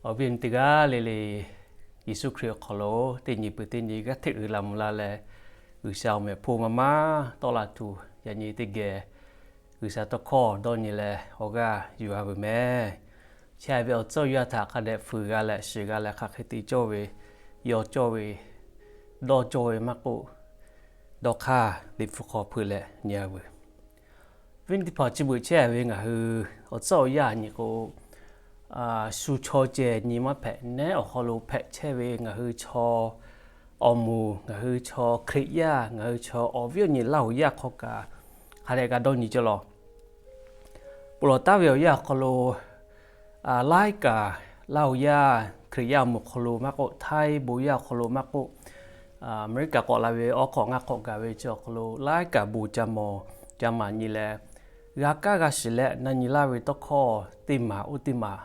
Awˬ viˉ awˬ nyi teˇ g'aˇ le le, Yeˍsuˆ Hkriꞈ awˬ hk'aw lo teˇ nyi peuˬ teˇ nyi g'aˇ hteꞈ uiˍ la mvuh la leh, G'uiˬsha awˬ mehˍ hpawˇ maˇ maˇ tawˆ la tuˬ, yaꞈ nyi teˇ geh G'uiˬsha tawˇ hkawˇ dawˇ nyi leh awˬ g'aˇ yuˬ a veuˬ meh. Chehˇ ve awˬ tcuhˇ awˬ yanˇ htaꞈ hk'a dehꞈ fuiˍ g'a leh shiˍ g'a leh hk'aˬ hk'e te cawˇ ve, yaw cawˇ ve, dawˇ cawˇ ve maˇ k'oˆ, dawˇ hk'aˇ Liꞈ hpu hk'aw hpeuꞈ leh nyi a veuˬ. Viˉ teˇ hpaˍ, chi beuꞈ chehˇ ve ngaˬ hui awˬ tcuhˇ awˬ yanˇ nyi k'o, shu chaw ceh nyi maˇ hpehꞈ. Nehˉ awˬ hk'aw lo hpehꞈ chehˇ ve ngaˬ hui chaw awˬ moˍ, ngaˬ hui chaw Hkriꞈ yaˇ, ngaˬ hui chaw awˬ viˉ awˬ nyi Laˇ huˍ yaˇ hk'aw kaꞈ hk'a dehꞈ g'a dawˇ nyi cawˇ law. Peuˬ lawˬ taˍ ve awˬ yanˇ awˬ hk'aw lo, laiˉ kaꞈ Laˇ huˍ yaˇ Hkriꞈ yaˇ awˬ moˍ hk'aw lo maˇ k'oˆ, Htaiˇ bon yaˇ awˬ hk'aw lo maˇ k'oˆ, Aˍmeˍriˆkaˍ k'awꞈ la ve awˉ hk'awꞈ ngaˇ hk'awꞈ gaˬ ve chi awˬ hk'aw lo laiˉ kaꞈ bon ca mawˬ ca maˍ nyi leh, g'a kaˇ g'a shiˍ leh na nyi laˇ ve tawˇ hkawˇ teˇ maˬ oˇ teˇ maˬ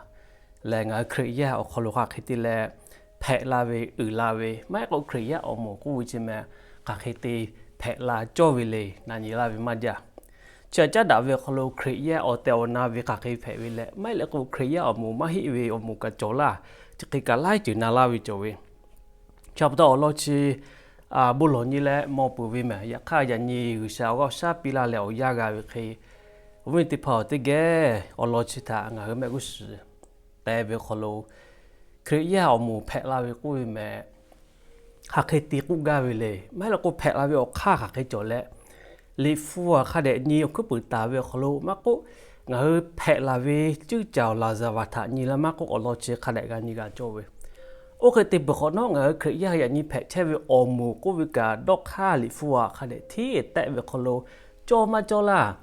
lehˬ, ngaˬ hui Hkriꞈ yaˇ awˬ hk'aw lo hk'aˬ hk'e te leh hpehꞈ la ve, uiˍ la ve, maˇ heˆ k'o Hkriꞈ yaˇ awˬ moˍ k'oˆ ve chi meh hk'aˬ hk'e te hpehꞈ la cawˇ ve le na nyi laˇ ve maˇ jaˇ. Chi htaꞈ caˉ daꞈ ve awˬ hk'aw lo Hkriꞈ yaˇ awˬ tehˬ awˬ na ve hk'aˬ hk'e hpehꞈ ve leh, maˇ heˆ leh k'o Hkriꞈ yaˇ awˬ moˍ maˇ heˆ ve awˬ moˍ kaꞈ cawˬ laˇ, chi hk'e kaꞈ laiˉ ceuˬ na laˇ ve cawˬ ve. Chi pa taw awˬ lawn chi bon lawˬ nyi leh mawˬ peuˬ ve meh. Yaꞈ hk'aˇ yaꞈ nyi G'uiˬsha awˬ g'aˇ awˬ shaˉ piˇ laˇ leh awˬ yanˇ g'a ve hk'e, awˬ viˉ teˇ hpaˍ teˇ geh awˬ lawn chi htaꞈ ngaˬ hui mehˆ g'uˇ suhˍ te ve awˬ hk'aw lo, Hkriꞈ yaˇ awˬ moˍ hpehꞈ la ve k'oˆ ve meh hk'aˬ hk'e te k'oˆ gaˇ ve le. Maˇ heˆ leh k'o hpehꞈ la ve awˬ hk'aˇ hk'aˬ hk'e cawˬ leh, Liꞈ hpu hk'a dehꞈ nyi awˬ hkuiˉ puiˍ taˍ ve awˬ hk'aw lo maˇ k'oˆ, ngaˬ hui hpehꞈ la ve ceuˇ caˬ awˬ laˍzaˍvaˍ htaꞈ nyi leh maˇ k'oˆ, awˬ lawn chi hk'a dehꞈ g'a nyi g'a cawˇ ve. Oˇ hk'e te peuˬ hk'awꞈ nawˉ, ngaˬ hui Hkriꞈ yaˇ yaꞈ nyi hpehꞈ chehˇ ve awˬ moˍ k'oˆ ve kaꞈ dawˇ hk'aˇ Liꞈ hpu hk'a dehꞈ hteˇ tehˆ ve awˬ hk'aw lo cawˇ maˇ cawˇ laˇ,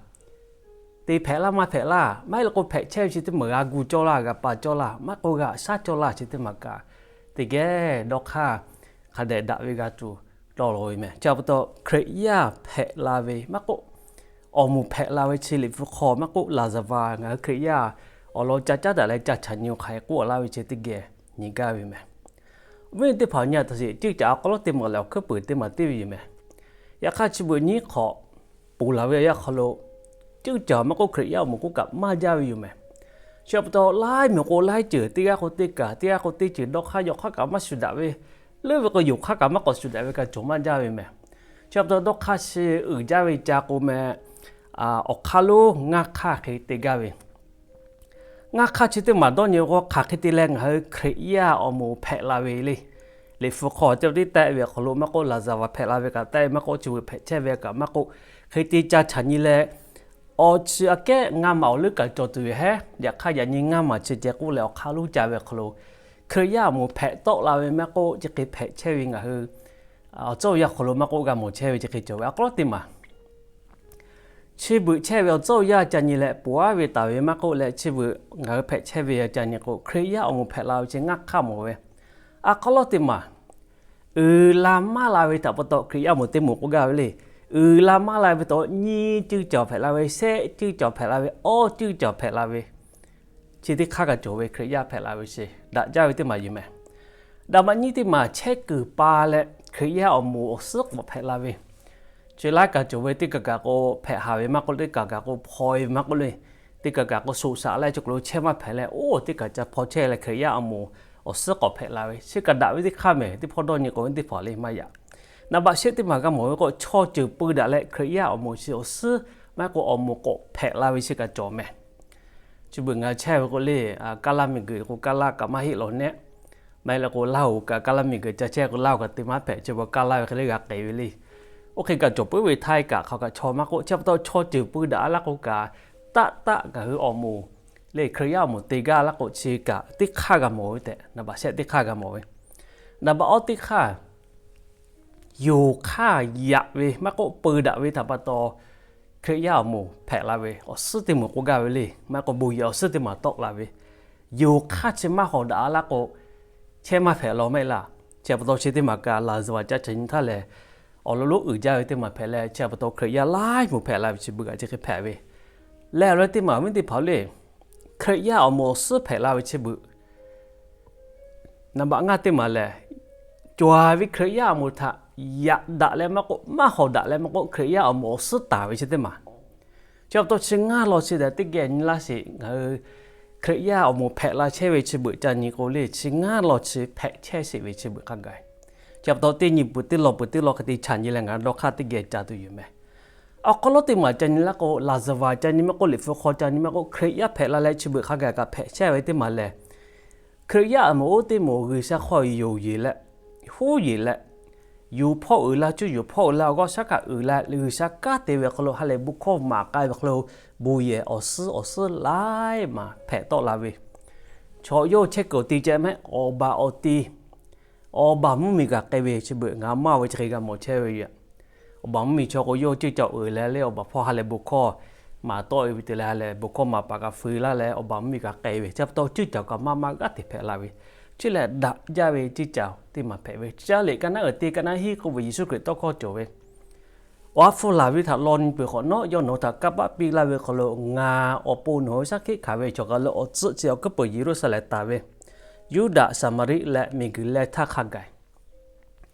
te hpehꞈ laˇ maˇ hpehꞈ laˇ, maˇ heˆ leh k'o hpehꞈ chehˇ ve chi teˇ maˬ g'a gu cawˇ laˇ, g'a pa cawˇ laˇ, maˇ k'o g'a shaˉ cawˇ laˇ chi teˇ maˬ kaꞈ, teˇ geh dawˇ hk'aˇ hk'a dehꞈ daꞈ ve g'a tuˬ dawˇ law ve meh. Chi pa taw Hkriꞈ yaˇ hpehꞈ la ve maˇ k'oˆ, awˬ moˍ hpehꞈ la ve chi Liꞈ hpu hk'aw maˇ k'oˆ, laˍzaˍvaˍ ngaˬ hui Hkriꞈ yaˇ awˬ lawn ca caˉ daꞈ leh ca chaꞈ nyi awˬ hk'aˬ hk'e k'oˆ laˇ ve chi teˇ geh nyi gaˇ ve meh. Awˬ viˉ teˇ hpaˍ nyi a taꞈ sheˍ, ceuˇ caˬ awˬ hk'aw lo teˇ maˬ lehˬ awˬ hkuiˉ puiˍ teˇ maˬ teˇ ve yoˬ meh. Yaꞈ hk'aˇ chi beuꞈ nyiˇ hk'awꞈ ponˬ laˬ ve awˬ yanˇ hk'aw lo, ceuˇ caˬ maˇ k'oˆ Hkriꞈ yaˇ awˬ moˍ k'oˆ kaꞈ maˇ jaˇ ve yoˬ meh. Chi pa taw laiˉ miˬ k'o laiˉ ceuˬ teˇ g'aˇ k'o teˇ kaˬ, teˇ g'aˇ k'o teˇ ceuˬ dawˇ hk'aˇ yaw hk'aˇ kaꞈ maˇ shuˍ daꞈ ve, leuˉ ve k'o yoˬ hk'aˇ kaꞈ maˇ k'awꞈ shuˍ daꞈ ve kaꞈ cawˬ maˇ jaˇ ve meh. Chi pa taw dawˇ hk'aˇ chi uiˍ jaˇ ve ca k'o meh, awˬ hk'aˇ lonˉ ngaˇ hk'aˇ hk'e te gaˇ ve. Ngaˇ hk'aˇ chi teˇ maˬ dawˇ nyi k'o hk'aˬ hk'e te leh ngaˬ hui Hkriꞈ yaˇ awˬ moˍ hpehꞈ la ve le. Liꞈ hpu hk'aw cawˇ tiˉ tehˆ ve awˬ hk'aw lo maˇ k'oˆ, laˍzaˍvaˍ hpehꞈ la ve kaꞈ tehˆ maˇ k'oˆ, chi beuꞈ hpehꞈ chehˇ ve kaꞈ maˇ k'oˆ, hk'e te ca chaꞈ nyi leh, awˬ chi aꞈ kehˉ ngaˇ maˬ awˬ leuˉ kaꞈ cawˬ tuˬ ve hehˉ. Yaꞈ hk'aˇ yaꞈ nyi ngaˇ maˬ chi ceh k'oˆ leh awˬ hk'aˇ lonˉ ca ve awˬ hk'aw lo, Hkriꞈ yaˇ awˬ moˍ hpehꞈ tawˆ la ve maˇ k'oˆ, chi hk'e hpehꞈ chehˇ ve ngaˬ hui awˬ tcuhˇ awˬ yanˇ hk'aw lo maˇ k'oˆ g'a mawˬ chehˇ ve chi hk'e cawˬ ve awˬ hk'aw lo teˇ maˬ. Chi beuꞈ chehˇ ve awˬ tcuhˇ awˬ yanˇ ca nyi leh ponˬ aˉ ve taˍ ve maˇ k'oˆ leh, chi beuꞈ ngaˬ hui hpehꞈ chehˇ ve ca nyi k'o, Hkriꞈ yaˇ awˬ moˍ hpehꞈ la ve chi ngaˇ hk'aˇ mawˬ ve. Awˬ hk'aw lo teˇ maˬ, uiˍ la maˇ la ve htaꞈ pa taw Hkriꞈ yaˇ awˬ moˍ teˇ moˍ k'oˆ gaˇ ve le. Uiˍ la maˇ la ve pa taw nyiˇ ceuˇ caˬ hpehꞈ la ve, shehˆ ceuˇ caˬ hpehꞈ la ve, awˇ ceuˇ caˬ hpehꞈ la ve, chi teˇ hk'aˇ kaꞈ cawˬ ve Hkriꞈ yaˇ hpehꞈ la ve chi daꞈ jaˇ ve teˇ maˬ yoˬ meh. Daꞈ maꞈ nyiˇ teˇ maˬ chehˇ kuiˬ pa leh Hkriꞈ yaˇ awˬ moˍ awˬ suhˉ k'awꞈ hpehꞈ la ve. Chi laiˉ kaꞈ cawˬ ve, teˇ kaˬ kaꞈ k'o hpehꞈ haˍ ve maˇ k'oˆ, teˇ kaˬ kaꞈ k'o hpaw e ve maˇ k'oˆ le. Teˇ kaˬ kaꞈ k'o shoꞈ shaꞈ leh chi k'o lo chehˇ maˇ hpehꞈ leh, oˇ teˇ kaˬ ca hpaw chehˇ leh Hkriꞈ yaˇ awˬ moˍ awˬ suhˉ k'awꞈ hpehꞈ la ve. Chi kaꞈ daꞈ ve teˇ hk'aˇ meh, teˇ hpawˇ dawˇ nyi k'o ve teˇ hpaˍ le maˇ yaꞈ. Naˍ baꞈ shehˆ teˇ maˬ g'a mawˬ ve k'o, chaw ceuˬ peu daꞈ leh Hkriꞈ yaˇ awˬ moˍ chi awˬ suhˉ maˇ k'o awˬ moˍ k'awꞈ hpehꞈ la ve chi kaꞈ cawˬ meh. Chi beuꞈ ngaˬ hui chehˇ ve k'o le, kaˇ laˇ miˬ guiˬ k'o kaˇ laˇ kaꞈ maˇ heˆ lawˬ nehˆ. Maˇ heˆ leh k'o Laˇ huˍ kaꞈ kaˇ laˇ miˬ guiˬ ca chehˇ k'o Laˇ huˍ kaꞈ te maˇ hpehꞈ, chi beuꞈ kaˇ laˇ ve hk'e le g'a k'ai ve le. Oˇ hk'e kaꞈ cawˬ puiˉ ve Htaiˇ kaꞈ hk'aˬ kaꞈ chaw maˇ k'oˆ, chi pa taw chaw ceuˬ peu daꞈ laˇ k'o kaꞈ, taˆ taˆ ngaˬ hui awˬ moˍ le Hkriꞈ yaˇ awˬ moˍ te gaˇ laˇ k'o chi kaꞈ teˇ hk'aˇ g'a mawˬ ve tehꞈ, naˍ baꞈ shehˆ teˇ hk'aˇ g'a mawˬ ve. Naˍ baꞈ awˇ teˇ hk'aˇ, yoˬ hk'aˇ yaꞈ ve maˇ k'oˆ peu daꞈ ve htaꞈ pa taw Hkriꞈ yaˇ awˬ moˍ hpehꞈ la ve awˬ suhˉ teˇ moˍ k'oˆ gaˇ ve le. Maˇ k'o bon yehˬ awˬ suhˉ teˇ maˬ tawˆ la ve, yoˬ hk'aˇ chi maˇ hawˍ daꞈ laˇ k'o, chehˇ maˇ hpehꞈ lawˬ mehˆ laˇ. Chi pa taw chi teˇ maˬ kaꞈ laˍzaˍvaˍ ca chaꞈ nyi htaˇ lehˬ, awˬ lawn lonˉ uiˍ jaˇ ve teˇ maˬ hpehꞈ leh, chi pa taw Hkriꞈ yaˇ laiˉ moˍ hpehꞈ la ve chi beuꞈ kaꞈ chi hk'e hpehꞈ ve. Leh awˬ lawn teˇ maˬ viˉ teˇ hpaˍ le, Hkriꞈ yaˇ awˬ moˍ awˬ suhˉ hpehꞈ la ve chi beuꞈ naˍ baꞈ ngaˇ teˇ maˬ lehˬ, cawˬ ve Hkriꞈ yaˇ awˬ moˍ htaꞈ yaꞈ daꞈ leh maˇ k'oˆ, maˇ hawˍ daꞈ leh maˇ k'oˆ, Hkriꞈ yaˇ awˬ moˍ awˬ suhˉ taˍ ve chi teˇ maˬ. Chi pa taw chi ngaˇ law chi tehꞈ teˇ geh nyi laˇ sheˍ, ngaˬ hui Hkriꞈ yaˇ awˬ moˍ hpehꞈ la chehˇ ve chi beuꞈ ca nyi k'o le, chi ngaˇ law chi hpehꞈ chehˇ sheˍ ve chi beuꞈ hk'a gaˬ. Chi pa taw teˇ nyi peuˬ teˇ law peuˬ teˇ law hk'e te chaꞈ nyi leh ngaˬ dawˇ hk'aˇ teˇ geh ca tuˬ yoˬ meh. Awˬ hk'aw lo teˇ maˬ ca nyi laˇ k'o, laˍzaˍvaˍ ca nyi maˇ k'oˆ, Liꞈ hpu hk'aw ca nyi maˇ k'oˆ, Hkriꞈ yaˇ hpehꞈ la leh chi beuꞈ hk'a gaˬ kaꞈ hpehꞈ chehˇ ve teˇ maˬ lehˬ, Hkriꞈ yaˇ awˬ moˍ oˇ teˇ moˍ G'uiˬsha hk'aw yonˍ yeˬ leh, huˉ yeˬ leh, yuˬ hpawˇ uiˍ la, cuˇ yuˬ hpawˇ uiˍ la, awˬ g'aˇ shaˉ kaꞈ uiˍ la, G'uiˬsha kanˉ te ve hk'aw lo ha lehˬ bon hkawˇ maˍ k'ai ve hk'aw lo, bon yehˬ awˬ suhˉ awˬ suhˉ laiˉ maˬ hpehꞈ tawˆ la ve, chaw yawˇ chehˇ kuiˬ awˬ ti ceh mehˆ, awˬ baˬ awˬ ti, awˬ baˬ mvuhˇmiˬ kaꞈ k'ai ve chi beuꞈ ngaˬ maˇ ve chi hk'e g'a mawˬ chehˇ ve yoˬ. Awˬ baˬ mvuhˇmiˬ chaw k'o, yawˇ ceuˇ caˬ uiˍ leh le, awˬ baˬ hpawˇ ha lehˬ bon hkawˇ maˍ tawˆ e ve te leh, ha lehˬ bon hkawˇ maˍ paˍ kaꞈ feu laˇ leh, awˬ baˬ mvuhˇmiˬ kaꞈ k'ai ve, chi pa taw ceuˇ caˬ kaꞈ maˇ maˇ g'aˇ hteꞈ hpehꞈ la ve, chi lehˬ daꞈ jaˇ ve ceuˇ caˬ teˇ maˬ hpehꞈ ve, caˇ liꞈ ka naˉ uiˍ teˇ ka naˉ hiˉ k'oˆ ve, Yeˍsuˆ Hkriꞈ tawˇ hkawˇ cawˬ ve, Awˬ ha hpu laˬ ve htaꞈ law nyi peuˬ hk'awꞈ nawˉ, yawˇ nawˬ hui htaꞈ kanˇ paˆ piˇ laˇ ve hk'aw lo, ngaˬ awˬ pon nawˬ hui shaˉ hkiˆ hkanˍ ve chaw kaꞈ leh awˬ tcuhˆ chi awˬ hkuiˉ peuˬ Yeˍruˆsaˍlehnˍ taˍ ve, Yuˇdaꞈ, Saˍmaˍriˆ leh miˬguiˬ leh htaˇ hk'a gaˬ,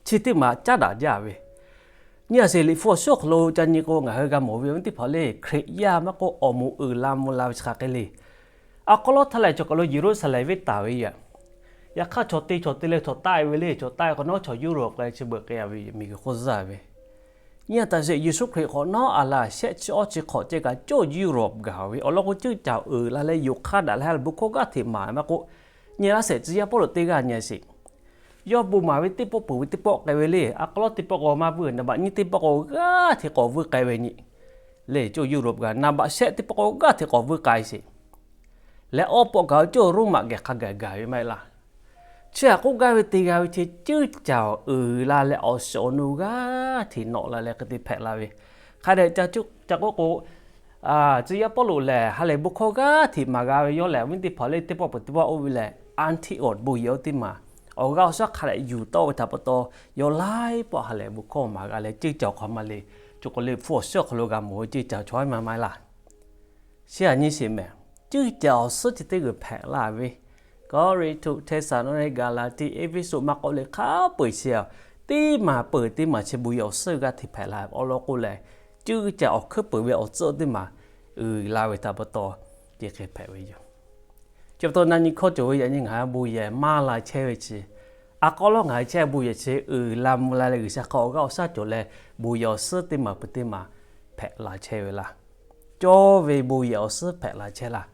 chi teˇ maˬ caˉ daꞈ jaˇ ve, nyi a sheˍ Liꞈ hpu awˬ suhˉ awˬ hk'aw lo ca nyi k'o, ngaˬ hui g'a mawˬ ve awˬ viˉ teˇ hpaˍ le, Hkriꞈ yaˇ maˇ k'oˆ, awˬ moˍ uiˍ la mvuh la ve chi hk'aˬ hk'e le. A k'aw lawˉ htaˇ lehˬ, chaw kaˬ lo Yeˍruˆsaˍlehnˍ venˇ taˍ ve yoˬ. Yaꞈ hk'aˇ, chaw te chaw te leh chaw taˆ e ve le, chaw taˆ e hk'awꞈ nawˉ chaw Europe k'ai chi beuꞈ k'ai ve yoˬ, miˬguiˬ hk'oˆ zuhˇ ve. Nyi a taˍ sheˍ, Yeˍsuˆ Hkriꞈ hk'awꞈ nawˉ a laˬ shehˆ chi awˇ chi hk'awꞈ ceh kaꞈ cawˇ Europe gaˬ ve awˬ lawn k'o, ceuˇ caˬ uiˍ la leh yoˬ hk'aˇ daꞈ leh ha lehˬ bon hkawˇ g'aˇ hteꞈ maˍ maˇ k'oˆ, nyi laˇ shehˍ tcuh yaˇ Pawˇluꞈ teˇ g'aˇ nyi a sheˍ. Yawˇ bon maˍ ve teˇ pawˆ peuˬ ve teˇ pawˆ k'ai ve le. A k'aw lawˉ teˇ pawˆ k'o maˇ vuiˇ, naˍ baꞈ nyiˇ teˇ pawˆ k'o g'aˇ hteꞈ k'awꞈ vuiˇ k'ai ve nyi le, cawˇ Europe gaˬ. Naˍ baꞈ shehˆ teˇ pawˆ k'o g'aˇ hteꞈ k'awꞈ vuiˇ k'ai sheˍ. Leh awˬ pawˆ gaˬ cawˇ Roˉmaꞈ geh hk'a gaˬ gaˬ ve maˇ heˆ laˇ. Chi htaꞈ k'oˆ gaˇ ve te g'a ve chi ceuˇ caˬ uiˍ la leh awˬ shiˍ awˬ nu g'aˇ hteꞈ nawꞈ la leh hk'e te hpehꞈ la ve. Hk'a dehꞈ ca k'oˆ k'o, tcuh yaˇ Pawˇluꞈ lehˬ ha lehˬ bon hkawˇ g'aˇ hteꞈ maˍ g'a ve yawˇ lehˬ, awˬ viˉ teˇ hpaˍ le, teˇ pawˆ peuˬ teˇ pawˆ oˇ ve lehˬ, Antiok bon yehˬ oˇ teˇ maˬ awˬ g'aˇ awˬ shaˉ hk'a dehꞈ yuˬ tawˆ ve htaꞈ pa taw, yawˇ laiˉ pawˆ ha lehˬ bon hkawˇ maˍ g'a leh ceuˇ caˬ awˬ hk'aw ma le, chaw kaˬ lo Liꞈ hpu awˬ suhˉ awˬ hk'aw lo g'a mawˬ ve ceuˇ caˬ chaw maˇ maˇ laˇ. Chi aꞈ nyi sheˍ mehˍ, ceuˇ caˬ awˬ suhˉ chi teˇ g'uiˬ hpehꞈ laˇ ve, Kawˇrenˍhtuˆ, Hteˇsaˍlawˇniˆ, Gaˍlaˍtiˆ, Eˇfeˇsuꞈ maˇ k'oˆ le, hk'a peu-eˬ chi teˇ maˬ peuˬ teˇ maˬ chi bon yehˬ awˬ suhˉ g'aˇ hteꞈ hpehꞈ la ve awˬ lawn k'o lehˬ, ceuˇ caˬ awˬ hkuiˉ peuˬ ve awˬ tcuhˆ teˇ maˬ uiˍ la ve htaꞈ pa taw, chi hk'e hpehꞈ ve yoˬ. Chi pa taw na nyi hkawˇ cawˬ ve yaꞈ nyi ngaˬ hui bon yehˬ maˇ la chehˇ ve chi, a k'aw lawˉ ngaˬ hui chehˇ ve bon yehˬ chi uiˍ la mvuh la leh G'uiˬsha hk'aw awˬ g'aˇ awˬ shaˉ cawˬ leh bon yehˬ awˬ suhˉ teˇ maˬ peuˬ teˇ maˬ hpehꞈ la chehˇ ve laˇ. Cawˇ ve bon yehˬ awˬ suhˉ hpehꞈ la chehˇ laˇ.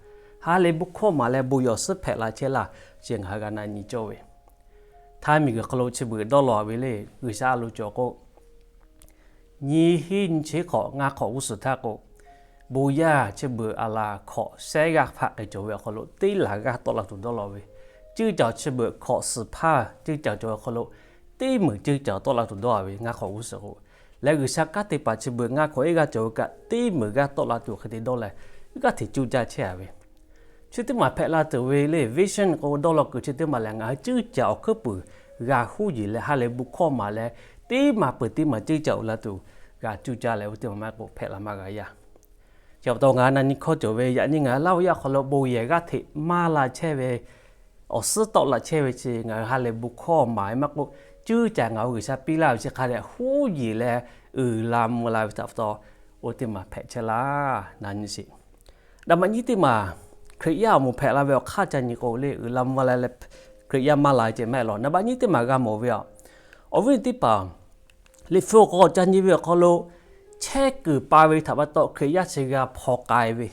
Ha lehˬ bon hkawˇ maˍ leh bon yehˬ awˬ suhˉ hpehꞈ la chehˇ laˇ. Chi ngaˬ hui g'a na nyi cawˇ ve, htaiˇ miˬguiˬ hk'aw lo chi beuꞈ dawˇ law ve le, G'uiˬsha a loˍ cawˬ k'o, nyiˇ hinˉ nyiˇ chi hk'awꞈ ngaˇ hk'awꞈ g'uˇ suhˍ htaˇ k'o, bon yaˇ chi beuꞈ a laˬ hkawꞈ shehˉ g'aˇ hpaˆ k'ai cawˬ ve awˬ hk'aw lo teˇ laˬ g'aˇ tawˆ la tuˬ dawˇ law ve, ceuˇ caˬ chi beuꞈ hkawꞈ suhˍ hpaˇ ceuˇ caˬ cawˬ ve awˬ hk'aw lo teˇ meunˍ ceuˇ caˬ tawˆ la tuˬ dawˇ ve ngaˇ hk'awꞈ g'uˇ suhˍ k'o, leh G'uiˬsha kanˉ te paˍ chi beuꞈ ngaˇ hk'awꞈ iˉ g'aˇ cawˬ ve kaꞈ teˇ meunˍ g'aˇ tawˆ la tuˬ hk'e te dawˇ leh, g'aˇ hteꞈ cuˇ caˇ chehˇ a ve, chi teˇ maˬ hpehꞈ la tuˬ ve le, vision k'o dawˇ law kuiˬ chi teˇ maˬ lehˬ, ngaˬ hui ceuˇ caˬ awˬ hkuiˉ puiˍ g'a huˉ yeˬ leh ha lehˬ bon hkawˇ maˍ leh, teˇ maˬ peuˬ teˇ maˬ ceuˇ caˬ uiˍ la tuˬ g'a cuˇ caˇ leh, oˇ teˇ maˬ maˇ k'oˆ hpehꞈ la maˇ g'a yaˇ. Chi pa taw ngaˬ hui na nyi hkawˇ cawˬ ve yaꞈ nyi ngaˬ hui Laˇhuˍ yaˇ awˬ hk'aw lo bon yehˬ g'aˇ hteꞈ maˇ la chehˇ ve, awˬ suhˉ tawˆ la chehˇ ve chi ngaˬ hui ha lehˬ bon hkawˇ maˍ ve maˇ k'oˆ, ceuˇ caˬ ngaˬ hui G'uiˬsha piˇ laˇ ve chi hk'a dehꞈ huˉ yeˬ leh uiˍ la mvuh la ve htaꞈ pa taw, oˇ teˇ maˬ hpehꞈ chehˇ laˇ na nyi sheˍ. Naˍ baꞈ nyiˇ teˇ maˬ, Hkriꞈ yaˇ awˬ moˍ hpehꞈ la ve awˬ hk'aˇ ca nyi k'o le, uiˍ la mvuh la leh Hkriꞈ yaˇ maˇ la ceh maˇ heˆ law. Naˍ baꞈ nyiˇ teˇ maˬ g'a mawˬ ve a, awˬ viˉ teˇ hpaˍ, Liꞈ hpu awˬ hk'aw ca nyi ve awˬ hk'aw lo, chehˇ kuiˬ pa ve htaꞈ pa taw Hkriꞈ yaˇ chi g'a hpaw k'ai ve,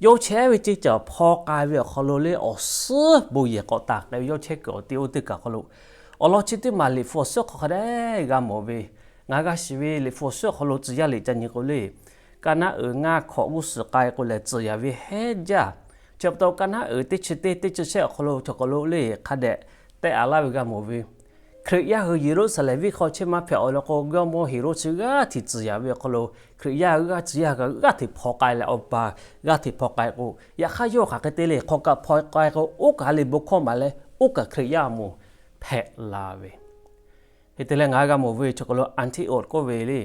yawˇ chehˇ ve ceuˇ caˬ hpaw k'ai ve awˬ hk'aw lo le, awˬ suhˉ bon yehˬ k'awꞈ taˍ k'ai ve yawˇ chehˇ kuiˬ awˬ te oˇ teˇ kaˬ hk'aw lo, awˬ lawn chi teˇ maˬ Liꞈ hpu awˬ suhˉ hk'aw hk'a dehꞈ g'a mawˬ ve, ngaˬ g'a shiˍ ve Liꞈ hpu awˬ suhˉ awˬ hk'aw lo tcuh yaˇ liꞈ ca nyi k'o le, kaˇ naˉ uiˍ ngaˇ hkawꞈ g'uˇ suhˍ k'ai k'o lehˬ tcuh yaˇ ve heˉ jaˇ. Chi pa taw kaˇ naˉ uiˍ teˇ chi teˇ teˇ chi shehˆ awˬ hk'aw lo chaw k'aw lo le hk'a dehꞈ tehꞈ a laˇ ve g'a mawˬ ve, Hkriꞈ yaˇ hui Yeˍruˆsaˍlehnˍ venˇ hk'aw chehˇ maˇ hpehꞈ awˬ lawn k'o, gawˇ mawˇ Heˍroˆ chi g'aˇ hteꞈ tcuh yaˇ ve awˬ hk'aw lo Hkriꞈ yaˇ hui g'aˇ tcuh yaˇ g'aˇ hteꞈ hpaw k'ai leh awˬ baˬ g'aˇ hteꞈ hpaw k'ai k'o, yaꞈ hk'aˇ yawˇ hk'aˬ hk'e te le, hk'aw kaꞈ hpaw k'ai k'o, oˇ kaˬ ha lehˬ bon hkawˇ maˍ leh oˇ kaˬ Hkriꞈ yaˇ awˬ moˍ hpehꞈ la ve, hk'e te leh ngaˬ hui g'a mawˬ ve chaw k'aw lo Anˍtiˆawˍ k'oˆ ve le,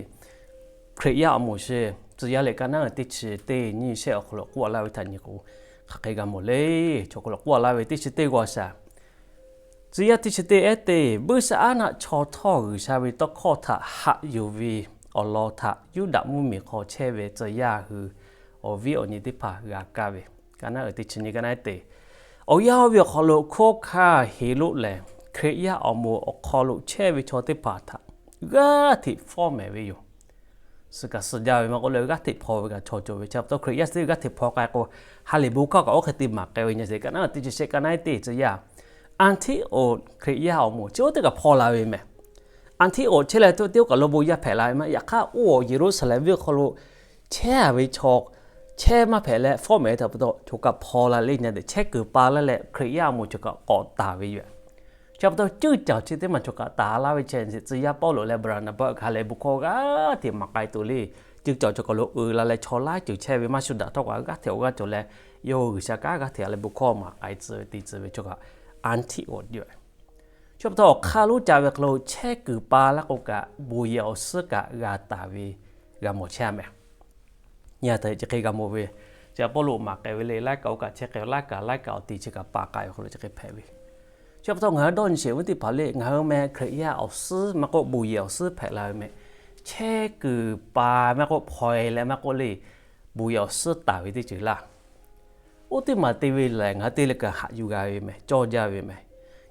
Hkriꞈ yaˇ awˬ moˍ sheˍ, tcuh yaˇ liꞈ kaˇ naˉ uiˍ teˇ chi teˇ nyiˇ shehˆ awˬ hk'aw lo k'oˆ laˇ ve htaꞈ nyi k'o, hk'aˬ hk'e g'a mawˬ le. Chaw k'aw lo k'oˆ laˇ ve teˇ chi teˇ g'aw shaˍ, tcuh yaˇ teˇ chi teˇ ehˉ teˇ, buiˇshaˆaˉnaˆ chaw htawˇ G'uiˬsha ve tawˇ hkawˇ htaꞈ haꞈ yuˬ ve awˬ lawn htaꞈ Yuˇdaꞈ mvuhˇmiˬ hk'aw chehˇ ve tcuh yaˇ hui awˬ viˉ awˬ nyi teˇ hpaˍ g'a kaˇ ve, kaˇ naˉ uiˍ teˇ chi nyiˇ kaˇ naˉ ehˉ teˇ, Awˬ yanˇ oˇ ve awˬ hk'aw lo hkunˉ hawˉ hkaˇ Heˍroˆ lehˬ, Hkriꞈ yaˇ awˬ moˍ awˬ hk'aw lo chehˇ ve chaw teˇ hpaˍ htaꞈ g'aˇ hteꞈ fawˉ mehˍ ve yoˬ. Suh kaꞈ suh jaˇ ve maˇ k'oˆ leh, g'aˇ hteꞈ hpaw ve kaꞈ chaw cawˬ ve. Chi pa taw Hkriꞈ yaˇ chi teˇ g'aˇ hteꞈ hpaw k'ai k'o, ha lehˬ bon hkawˇ kaꞈ oˇ hk'e te maˍ k'ai ve nyi sheˍ. Ka naˉ teˇ chi sheˍ, ka naˉ teˇ chi yaˇ, Anˍtiˆoˍ Hkriꞈ yaˇ awˬ moˍ chi oˇ teˇ kaꞈ hpaw la ve mehˍ. Anˍtiˆoˍ chehˇ leh teˇ oˇ kaˬ lo bon yaˇ hpehꞈ la ve maˇ. Yaꞈ hk'aˇ, oˇ Yeˍruˆsaˍlehnˍ venˇ hk'aw lo chehˇ ve chaw chehˇ maˇ hpehꞈ leh fawˉ mehˍ ve htaꞈ pa taw, choˬ kaꞈ hpaw la le nyi teꞈ chehˇ kuiˬ pa laˇ leh Hkriꞈ yaˇ awˬ moˍ choˬ kaꞈ k'awꞈ taˍ ve yoˬ. Chi pa taw ceuˇ caˬ chi teˇ maˬ choˬ kaꞈ taˍ laˇ ve chi, tcuh yaˇ Pawˇluꞈ leh Baˍnaˍbaˆ hk'a leh bon hkawˇ g'aˇ hteꞈ maˍ k'ai tuˬ le. Ceuˇ caˬ choˬ kaˬ lo uiˍ la leh chaw laiˉ ceuˬ chehˇ ve maˇ shu daꞈ htawˇ kaꞈ g'aˇ hteꞈ awˬ g'aˇ cawˬ leh, yawˇ hui G'uiˬsha kanˉ g'aˇ hteꞈ leh bon hkawˇ maˍ k'ai tcuh ve te tcuh ve choˬ kaꞈ Anˍtiˆoˍ yoˬ. Chi pa taw awˬ hk'aˇ lonˉ ca ve hk'aw lo chehˇ kuiˬ pa laˇ k'o kaꞈ bon yehˬ awˬ suhˉ kaꞈ g'a taˍ ve g'a mawˬ chehˇ a mehˍ. Nyi a taꞈ chi hk'e g'a mawˬ ve, chi Pawˇluꞈ maˍ k'ai ve le, laiˉ kaꞈ oˇ kaꞈ chehˇ k'ai, laiˉ kaꞈ laiˉ kaꞈ awˬ ti chi kaꞈ pa k'ai ve hk'aw lo chi hk'e hpehꞈ ve. Chi pa taw ngaˬ hui dawˇ nyi sheˍ ve teˇ hpaˍ le, ngaˬ hui meh Hkriꞈ yaˇ awˬ suhˉ maˇ k'oˆ, bon yehˬ awˬ suhˉ hpehꞈ la ve meh, chehˇ kuiˬ pa maˇ k'oˆ, hpaw leh maˇ k'oˆ le, bon yehˬ awˬ suhˉ taˍ ve teˇ ceuˬ laˇ. Oˇ teˇ maˬ te ve lehˬ, ngaˬ hui te leh kaꞈ haꞈ yuˬ g'a ve meh, cawˇ jaˇ ve meh.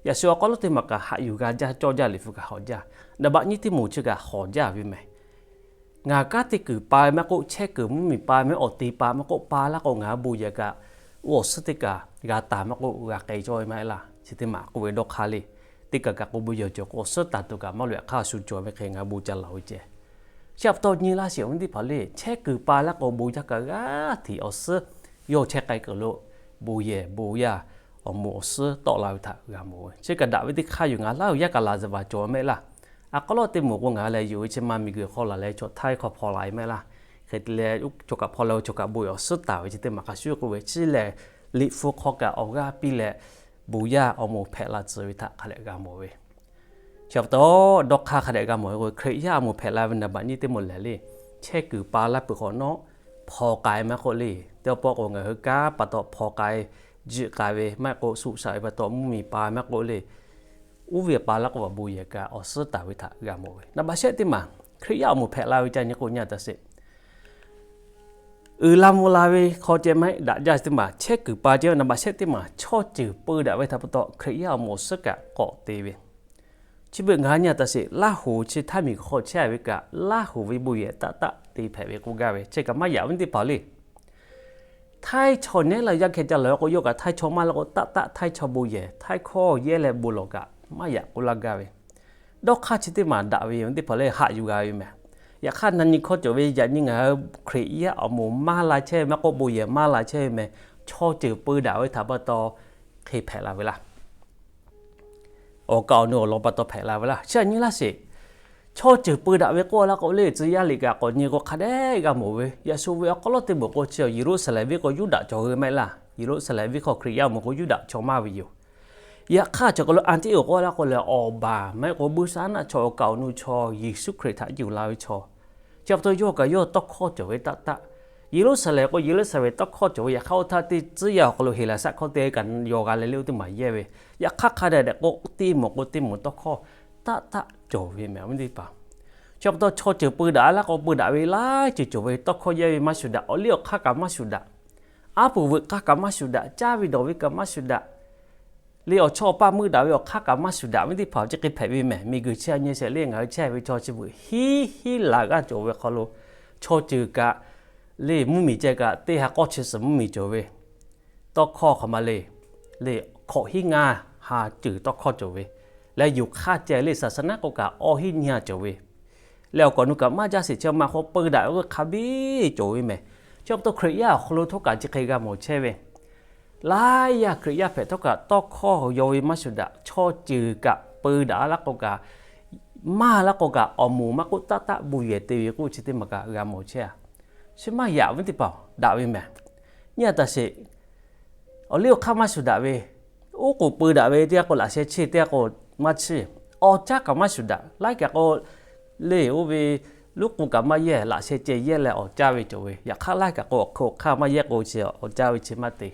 Yaꞈ shu awˬ hk'aw lo teˇ maˬ kaꞈ haꞈ yuˬ g'a jaˇ, cawˇ jaˇ, liꞈ hpu kaꞈ hawˍ jaˇ. Naˍ baꞈ nyiˇ teˇ moˍ chi kaꞈ hawˍ jaˇ ve meh. Ngaˬ kanˉ te kuiˬ pa maˇ k'oˆ, chehˇ kuiˬ mvuhˇmiˬ pa maˇ k'oˆ, awˬ ti pa maˇ k'oˆ, pa laˇ k'o ngaˬ hui bon yehˬ kaꞈ, oˇ awˬ suhˉ teˇ kaꞈ g'a taˍ maˇ k'oˆ, g'a k'ai cawˇ ve maˇ heˆ laˇ. Chi teˇ maˬ k'oˆ ve dawˇ hk'aˇ le. Teˇ kaˬ kaꞈ k'o bon yehˬ cawˬ k'o awˬ suhˉ taˍ tuˬ kaꞈ maˇ loꞈ hk'aˇ shu cawˬ ve hk'e ngaˬ hui bon ca laˬ ve ceh. Chi pa taw nyi laˇ sheˍ ve teˇ hpaˍ le, chehˇ kuiˬ pa laˇ k'o bon yaˇ kaꞈ g'aˇ hteꞈ awˬ suhˉ yawˇ chehˇ k'ai kuiˬ lo bon yehˬ bon yaˇ awˬ moˍ awˬ suhˉ tawˆ la ve htaꞈ g'a mawˬ ve. Chi kaꞈ daꞈ ve teˇ hk'aˇ yoˬ. Ngaˬ laˇ hui yaˇ kaꞈ laˬ zuhˬ baˬ cawˬ mehˆ laˇ. A k'aw lawˉ teˇ moˍ k'o ngaˬ hui lehˬ yonˍ ve chi ma miˬguiˬ hk'aw laˬ leh chaw htaiˇ hk'aw hpaw la ve mehˆ laˇ. Hk'e te leh chaw kaꞈ hpaw la ve chaw kaꞈ bon yehˬ awˬ suhˉ taˍ ve chi teˇ maˬ hk'a shuˍ k'oˆ ve chi lehˬ, liꞈ hpu hk'aw kaꞈ awˬ g'aˇ piˇ leh bon yaˇ awˬ moˍ hpehꞈ la tcuh ve htaꞈ hk'a dehꞈ g'a mawˬ ve. Chi pa taw dawˇ hk'aˇ hk'a dehꞈ g'a mawˬ ve k'o, Hkriꞈ yaˇ awˬ moˍ hpehꞈ la ve naˍ baꞈ nyiˇ teˇ moˍ lehˬ le, chehˇ kuiˬ pa laˇ peuˬ hk'awꞈ nawˉ, hpaw k'ai maˇ k'oˆ le. Teˇ pawˆ k'o ngaˬ hui kanˉ pa taw hpaw k'ai, jiˆ k'ai ve maˇ k'oˆ, suꞈ shaꞈ ve pa taw mvuhˇmiˬ pa maˇ k'oˆ le, oˇ ve pa laˇ k'o kaꞈ bon yehˬ kaꞈ awˬ suhˉ taˍ ve htaꞈ g'a mawˬ ve. Naˍ baꞈ shehˆ teˇ maˬ Hkriꞈ yaˇ awˬ moˍ hpehꞈ la ve ca nyi k'o nyi a taꞈ sheˍ. Uiˍ la mvuh la ve hk'aw ceh maˇ heˆ, daꞈ jaˇ teˇ maˬ chehˇ kuiˬ pa ceh ve naˍ baꞈ shehˆ teˇ maˬ chaw ceuˬ peu daꞈ ve htaꞈ pa taw Hkriꞈ yaˇ awˬ moˍ awˬ suhˉ kaꞈ k'awꞈ te ve. Chi beuꞈ ngaˬ hui nyi a taꞈ sheˍ, Laˇ hoˍ chi htaˇ miˬguiˬ hk'aw chehˇ ve kaꞈ Laˇ hoˍ ve bon yehˬ taˆ taˆ te hpehꞈ ve k'oˆ gaˇ ve. Chi kaꞈ maˇ yaꞈ ve teˇ hpaˍ le. Htaiˇ chaw nehˉ la yaˇ hkeh ca laˬ ve k'o, yawˇ kaꞈ htaiˇ chaw maˇ laˇ k'o, taˆ taˆ htaiˇ chaw bon yehˬ htaiˇ hkawˇ yehˇ leh bon lawˬ kaꞈ maˇ yaꞈ k'oˆ laˇ gaˇ ve. Dawˇ hk'aˇ chi teˇ maˬ daꞈ ve yoˬ teˇ hpaˍ lehˬ haꞈ yuˬ g'a ve meh. Yaꞈ hk'aˇ na nyi hkawˇ cawˬ ve yaꞈ nyi ngaˬ hui Hkriꞈ yaˇ awˬ moˍ maˇ la chehˇ ve maˇ k'oˆ, bon yehˬ maˇ la chehˇ ve meh, chaw ceuˬ peu daꞈ ve htaꞈ pa taw hk'e hpehꞈ la ve laˇ. Awˬ kaˍ awˬ nu awˬ lawn pa taw hpehꞈ la ve laˇ. Chi htaꞈ nyi laˇ sheˍ. Chaw ceuˬ peu daꞈ ve k'oˆ laˇ k'o le, tcuh yaˇ liꞈ kaꞈ k'awꞈ nyi k'o hk'a dehꞈ g'a mawˬ ve. Yaꞈ shu ve awˬ hk'aw lo teˇ moˍ k'o chi Yeˍruˆsaˍlehnˍ venˇ k'o Yuˇdaꞈ cawˬ hui maˇ heˆ laˇ. Yeˍruˆsaˍlehnˍ venˇ hk'aw Hkriꞈ yaˇ awˬ moˍ k'o Yuˇdaꞈ chaw maˇ ve yoˬ. Yaꞈ hk'aˇ chaw k'aw lo Anˍtiˆoˍ k'oˆ laˇ k'o lehˬ, awˬ baˬ maˇ heˆ k'o buiˇ shaˉ naˆ chaw, awˬ kaˍ awˬ nu chaw, Yeˍsuˆ Hkriꞈ htaꞈ yuˬ la ve chaw. Chi pa taw yawˇ kaꞈ yawˇ tawˇ hkawˇ cawˬ ve taˆ taˆ. Yeˍruˆsaˍlehnˍ k'o Yeˍruˆsaˍlehnˍ tawˇ hkawˇ cawˬ ve, yaꞈ hk'aˇ oˇ htaˇ teˇ tcuhˉ yaˇ awˬ hk'aw lo Heˍlaˍsaˆ hkawˇ te kaꞈ yaw g'a leh le oˇ teˇ maˬ yehˇ ve. Yaꞈ hk'aˇ hk'a dehꞈ k'o teˇ moˍ k'o teˇ moˍ tawˇ hkawˇ taˆ taˆ cawˬ ve meh, awˬ viˉ teˇ hpaˍ. Chi pa taw chaw ceuˬ peu daꞈ laˇ k'o peu daꞈ ve laiˉ ceuˬ cawˬ ve, tawˇ hkawˇ yehˇ ve maˇ shuˍ daꞈ, awˬ liˇ awˬ hk'aˇ kaꞈ maˇ shuˍ daꞈ, aˉ poꞈ veuꞈ k'aˇ kaꞈ maˇ shuˍ daꞈ, caˇ ve dawˬ ve kaꞈ maˇ shuˍ daꞈ, le awˬ chawˇ awˬ paˇ meuˇ daꞈ ve awˬ hk'aˇ kaꞈ maˇ shuˍ daꞈ ve teˇ hpaˍ chi hk'e hpehꞈ ve meh. Miˬguiˬ chi a nyi shehˍ le ngaˬ hui chehˇ ve chaw chi beuꞈ hiˉ hiˉ laˬ g'aˇ cawˬ ve hk'aw lo chaw ceuˬ kaꞈ le mvuhˇmiˬ ceh kaꞈ teˇ ha k'awˇ chi suhˍ mvuhˇmiˬ cawˬ ve, tawˇ hkawˇ hk'aˬ ma le, le hkawꞈ hiˉ ngaˇ ha ceuˬ tawˇ hkawˇ cawˬ ve, leh yonˍ hk'aˇ ceh le saˍsaˍnaˆ k'o kaꞈ awˇ hiˉ nyiˇ ha cawˬ ve, leh awˬ kaˍ awˬ nu kaꞈ maˇ jaˇ sheˍ, chi ma hk'aw peu daꞈ ve k'o hk'a biˇ cawˬ ve meh. Chi pa taw Hkriꞈ yaˇ awˬ hk'aw lo htawˇ kaꞈ chi hk'e g'a mawˬ chehˇ ve. Laiˉ yaˇ Hkriꞈ yaˇ hpehꞈ htawˇ kaꞈ tawˇ hkawˇ yaw ve maˇ shuˍ daꞈ, chaw ceuˬ kaꞈ peu daꞈ laˇ k'o kaꞈ, maˇ laˇ k'o kaꞈ awˬ moˍ maˇ k'oˆ taˆ taˆ bon yehˬ te ve k'oˆ chi teˇ maˬ kaꞈ g'a mawˬ chehˇ a. Chi maˇ yaꞈ ve teˇ hpaˍ daꞈ ve meh. Nyi a taꞈ sheˍ. Awˬ liˇ awˬ hk'aˇ maˇ shuˍ daꞈ ve, oˉ k'oˍ peu daꞈ ve teˇ g'aˇ k'o laꞈ sheh chiˇ, teˇ g'aˇ k'o maˇ chiˇ, awˬ caˇ kaꞈ maˇ shuˍ daꞈ, laiˉ kaꞈ k'o le oˇ ve luˉ k'u kaꞈ maˇ yehˇ, laꞈ sheh ceh yehˇ leh awˬ caˇ ve cawˬ ve. Yaꞈ hk'aˇ laiˉ kaꞈ k'o awˬ hk'aˇ maˇ yehˇ k'o chi awˬ caˇ ve chi maˇ te.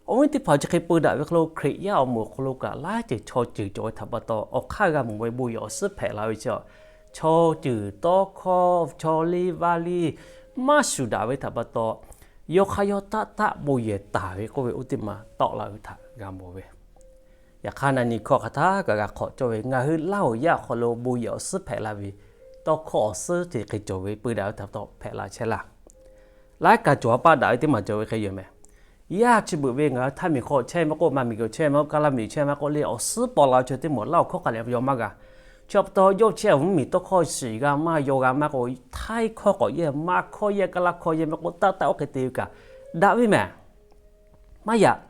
Awˬ viˉ teˇ hpaˍ chi hk'e peu daꞈ ve hk'aw lo Hkriꞈ yaˇ awˬ moˍ awˬ hk'aw lo kaꞈ laiˉ ceuˬ chaw ceuˬ cawˬ ve htaꞈ pa taw awˬ hk'aˇ g'a mawˬ ve bon yehˬ awˬ suhˉ hpehꞈ la ve chi, chaw ceuˬ tawˇ hkawˇ chaw liˇ vaˇ liˇ maˇ shuˍ daꞈ ve htaꞈ pa taw yawˇ hk'aˇ yawˇ taˆ taˆ bon yehˬ taˍ ve k'oˆ ve oˇ teˇ maˬ tawˆ la ve htaꞈ g'a mawˬ ve. Yaꞈ hk'aˇ, na nyi hkawˇ hk'aˬ htaˇ kaꞈ g'a hk'awꞈ cawˇ ve, ngaˬ hui Laˇ huˍ yaˇ awˬ hk'aw lo bon yehˬ awˬ suhˉ hpehꞈ la ve, tawˇ hkawˇ awˬ suhˉ te hk'e cawˬ ve, peu daꞈ ve htaꞈ pa taw hpehꞈ la chehˇ laˇ. Laiˉ kaꞈ cawˬ a paˆ daꞈ ve teˇ maˬ cawˬ ve hk'e yoˬ mehˬ. Yaˇ chi beuꞈ ve ngaˬ hui htaˇ miˬ hk'aw chehˇ maˇ k'oˆ, maˇ miˬ guiˬ chehˇ maˇ k'oˆ, Kaˇlaˇ miˬ chehˇ maˇ k'oˆ le, awˬ suhˉ paw la ve chaw teˇ moˍ Laˇ huˍ hkawˇ hk'a leh yaw maˇ g'a. Chi pa taw yawˇ chehˇ awˬ mvuhˇ miˬ tawˇ hkawˇ shiˍ g'a maˇ yaw g'a maˇ k'o, Htaiˇ hkawˇ k'awꞈ yehˇ, maˇ hkawˇ yehˇ, Kaˇlaˇ hkawˇ yehˇ maˇ k'oˆ, taˆ taˆ oˇ hk'e te ve kaꞈ daꞈ ve mehˬ. Maˇ yaꞈ.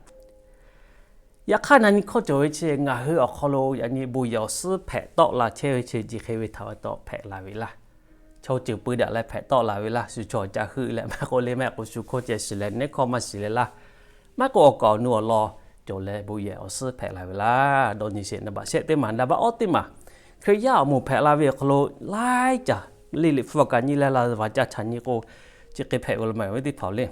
Yaꞈ hk'aˇ, na nyi hkawˇ cawˬ ve chi ngaˬ hui awˬ hk'aw lo yaꞈ nyi bon yehˬ awˬ suhˉ hpehꞈ tawˆ la chehˇ ve chi ji hk'e ve htaꞈ pa taw hpehꞈ la ve laˇ. Chaw ceuˬ peu daꞈ leh hpehꞈ tawˆ la ve laˇ. Shu chaw ca heuˆ leh maˇ k'oˆ le, maˇ k'oˆ shu hkawˇ ceh shiˍ leh neˉ hkawˇ maˇ shiˍ leh laˇ. Maˇ k'oˆ, awˬ kaˍ awˬ nu awˬ lawn cawˬ leh bon yehˬ awˬ suhˉ hpehꞈ la ve laˇ. Dawˇ nyi sheˍ. Naˍ baꞈ shehˆ teˇ maˬ, naˍ baꞈ awˇ teˇ maˬ, Hkriꞈ yaˇ awˬ moˍ hpehꞈ la ve awˬ hk'aw lo laiˉ caˬ le, liꞈ hpu kaꞈ nyi leh laˬ vaˬ ca chaꞈ nyi k'o, chi hk'e hpehꞈ ve lo maˇ ve teˇ hpaˍ le.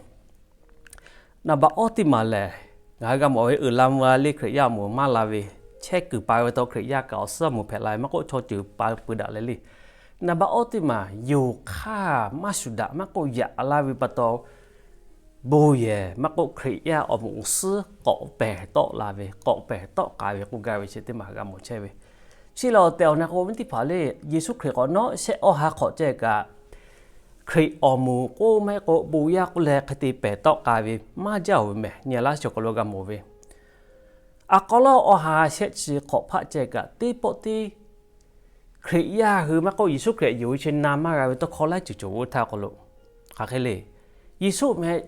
Naˍ baꞈ awˇ teˇ maˬ lehˬ, ngaˬ hui g'a mawˬ ve uiˍ la mvuh la le, Hkriꞈ yaˇ awˬ moˍ maˇ la ve, chehˇ kuiˬ pa ve tawˇ Hkriꞈ yaˇ kaꞈ awˬ suhˉ awˬ moˍ hpehꞈ la ve maˇ k'oˆ, chaw ceuˬ pa peu daꞈ leh le. Naˍ baꞈ awˇ teˇ maˬ, yonˍ hk'aˇ maˇ shuˍ daꞈ maˇ k'oˆ, yaꞈ la ve pa taw, bon yehˬ maˇ k'oˆ, Hkriꞈ yaˇ awˬ moˍ awˬ suhˉ k'awꞈ pehˬ tawˆ la ve, k'awꞈ pehˬ tawˆ k'ai ve k'oˆ gaˇ ve chi teˇ maˬ g'a mawˬ chehˇ ve. Chi lehˬ, awˬ tehˬ awˬ na k'o, ve teˇ hpaˍ le, Yeˍsuˆ Hkriꞈ k'awꞈ nawˉ shehˆ awˇ ha hk'awꞈ ceh kaꞈ, Hkriꞈ awˬ moˍ k'oˆ maˇ heˆ k'o, bon yaˇ k'oˆ leh hk'e te pehˬ tawˆ k'ai ve maˇ jaˇ-oˬ ve mehˬ. Nyi laˇ shawˍ hk'aw lo g'a mawˬ ve, a k'aw lawˇ awˇ ha shehˆ chi hk'awꞈ hpaˆ ceh kaꞈ, teˇ pawˆ teˇ Hkriꞈ yaˇ hui maˇ k'oˆ, Yeˍsuˆ Hkriꞈ yonˍ ve chi na maˇ g'a ve tawˇ hkawˇ laiˉ ceuˬ cawˬ ve oˇ htaˇ awˬ hk'aw lo, hk'aˬ hk'e le, Yeˍsuˆ meh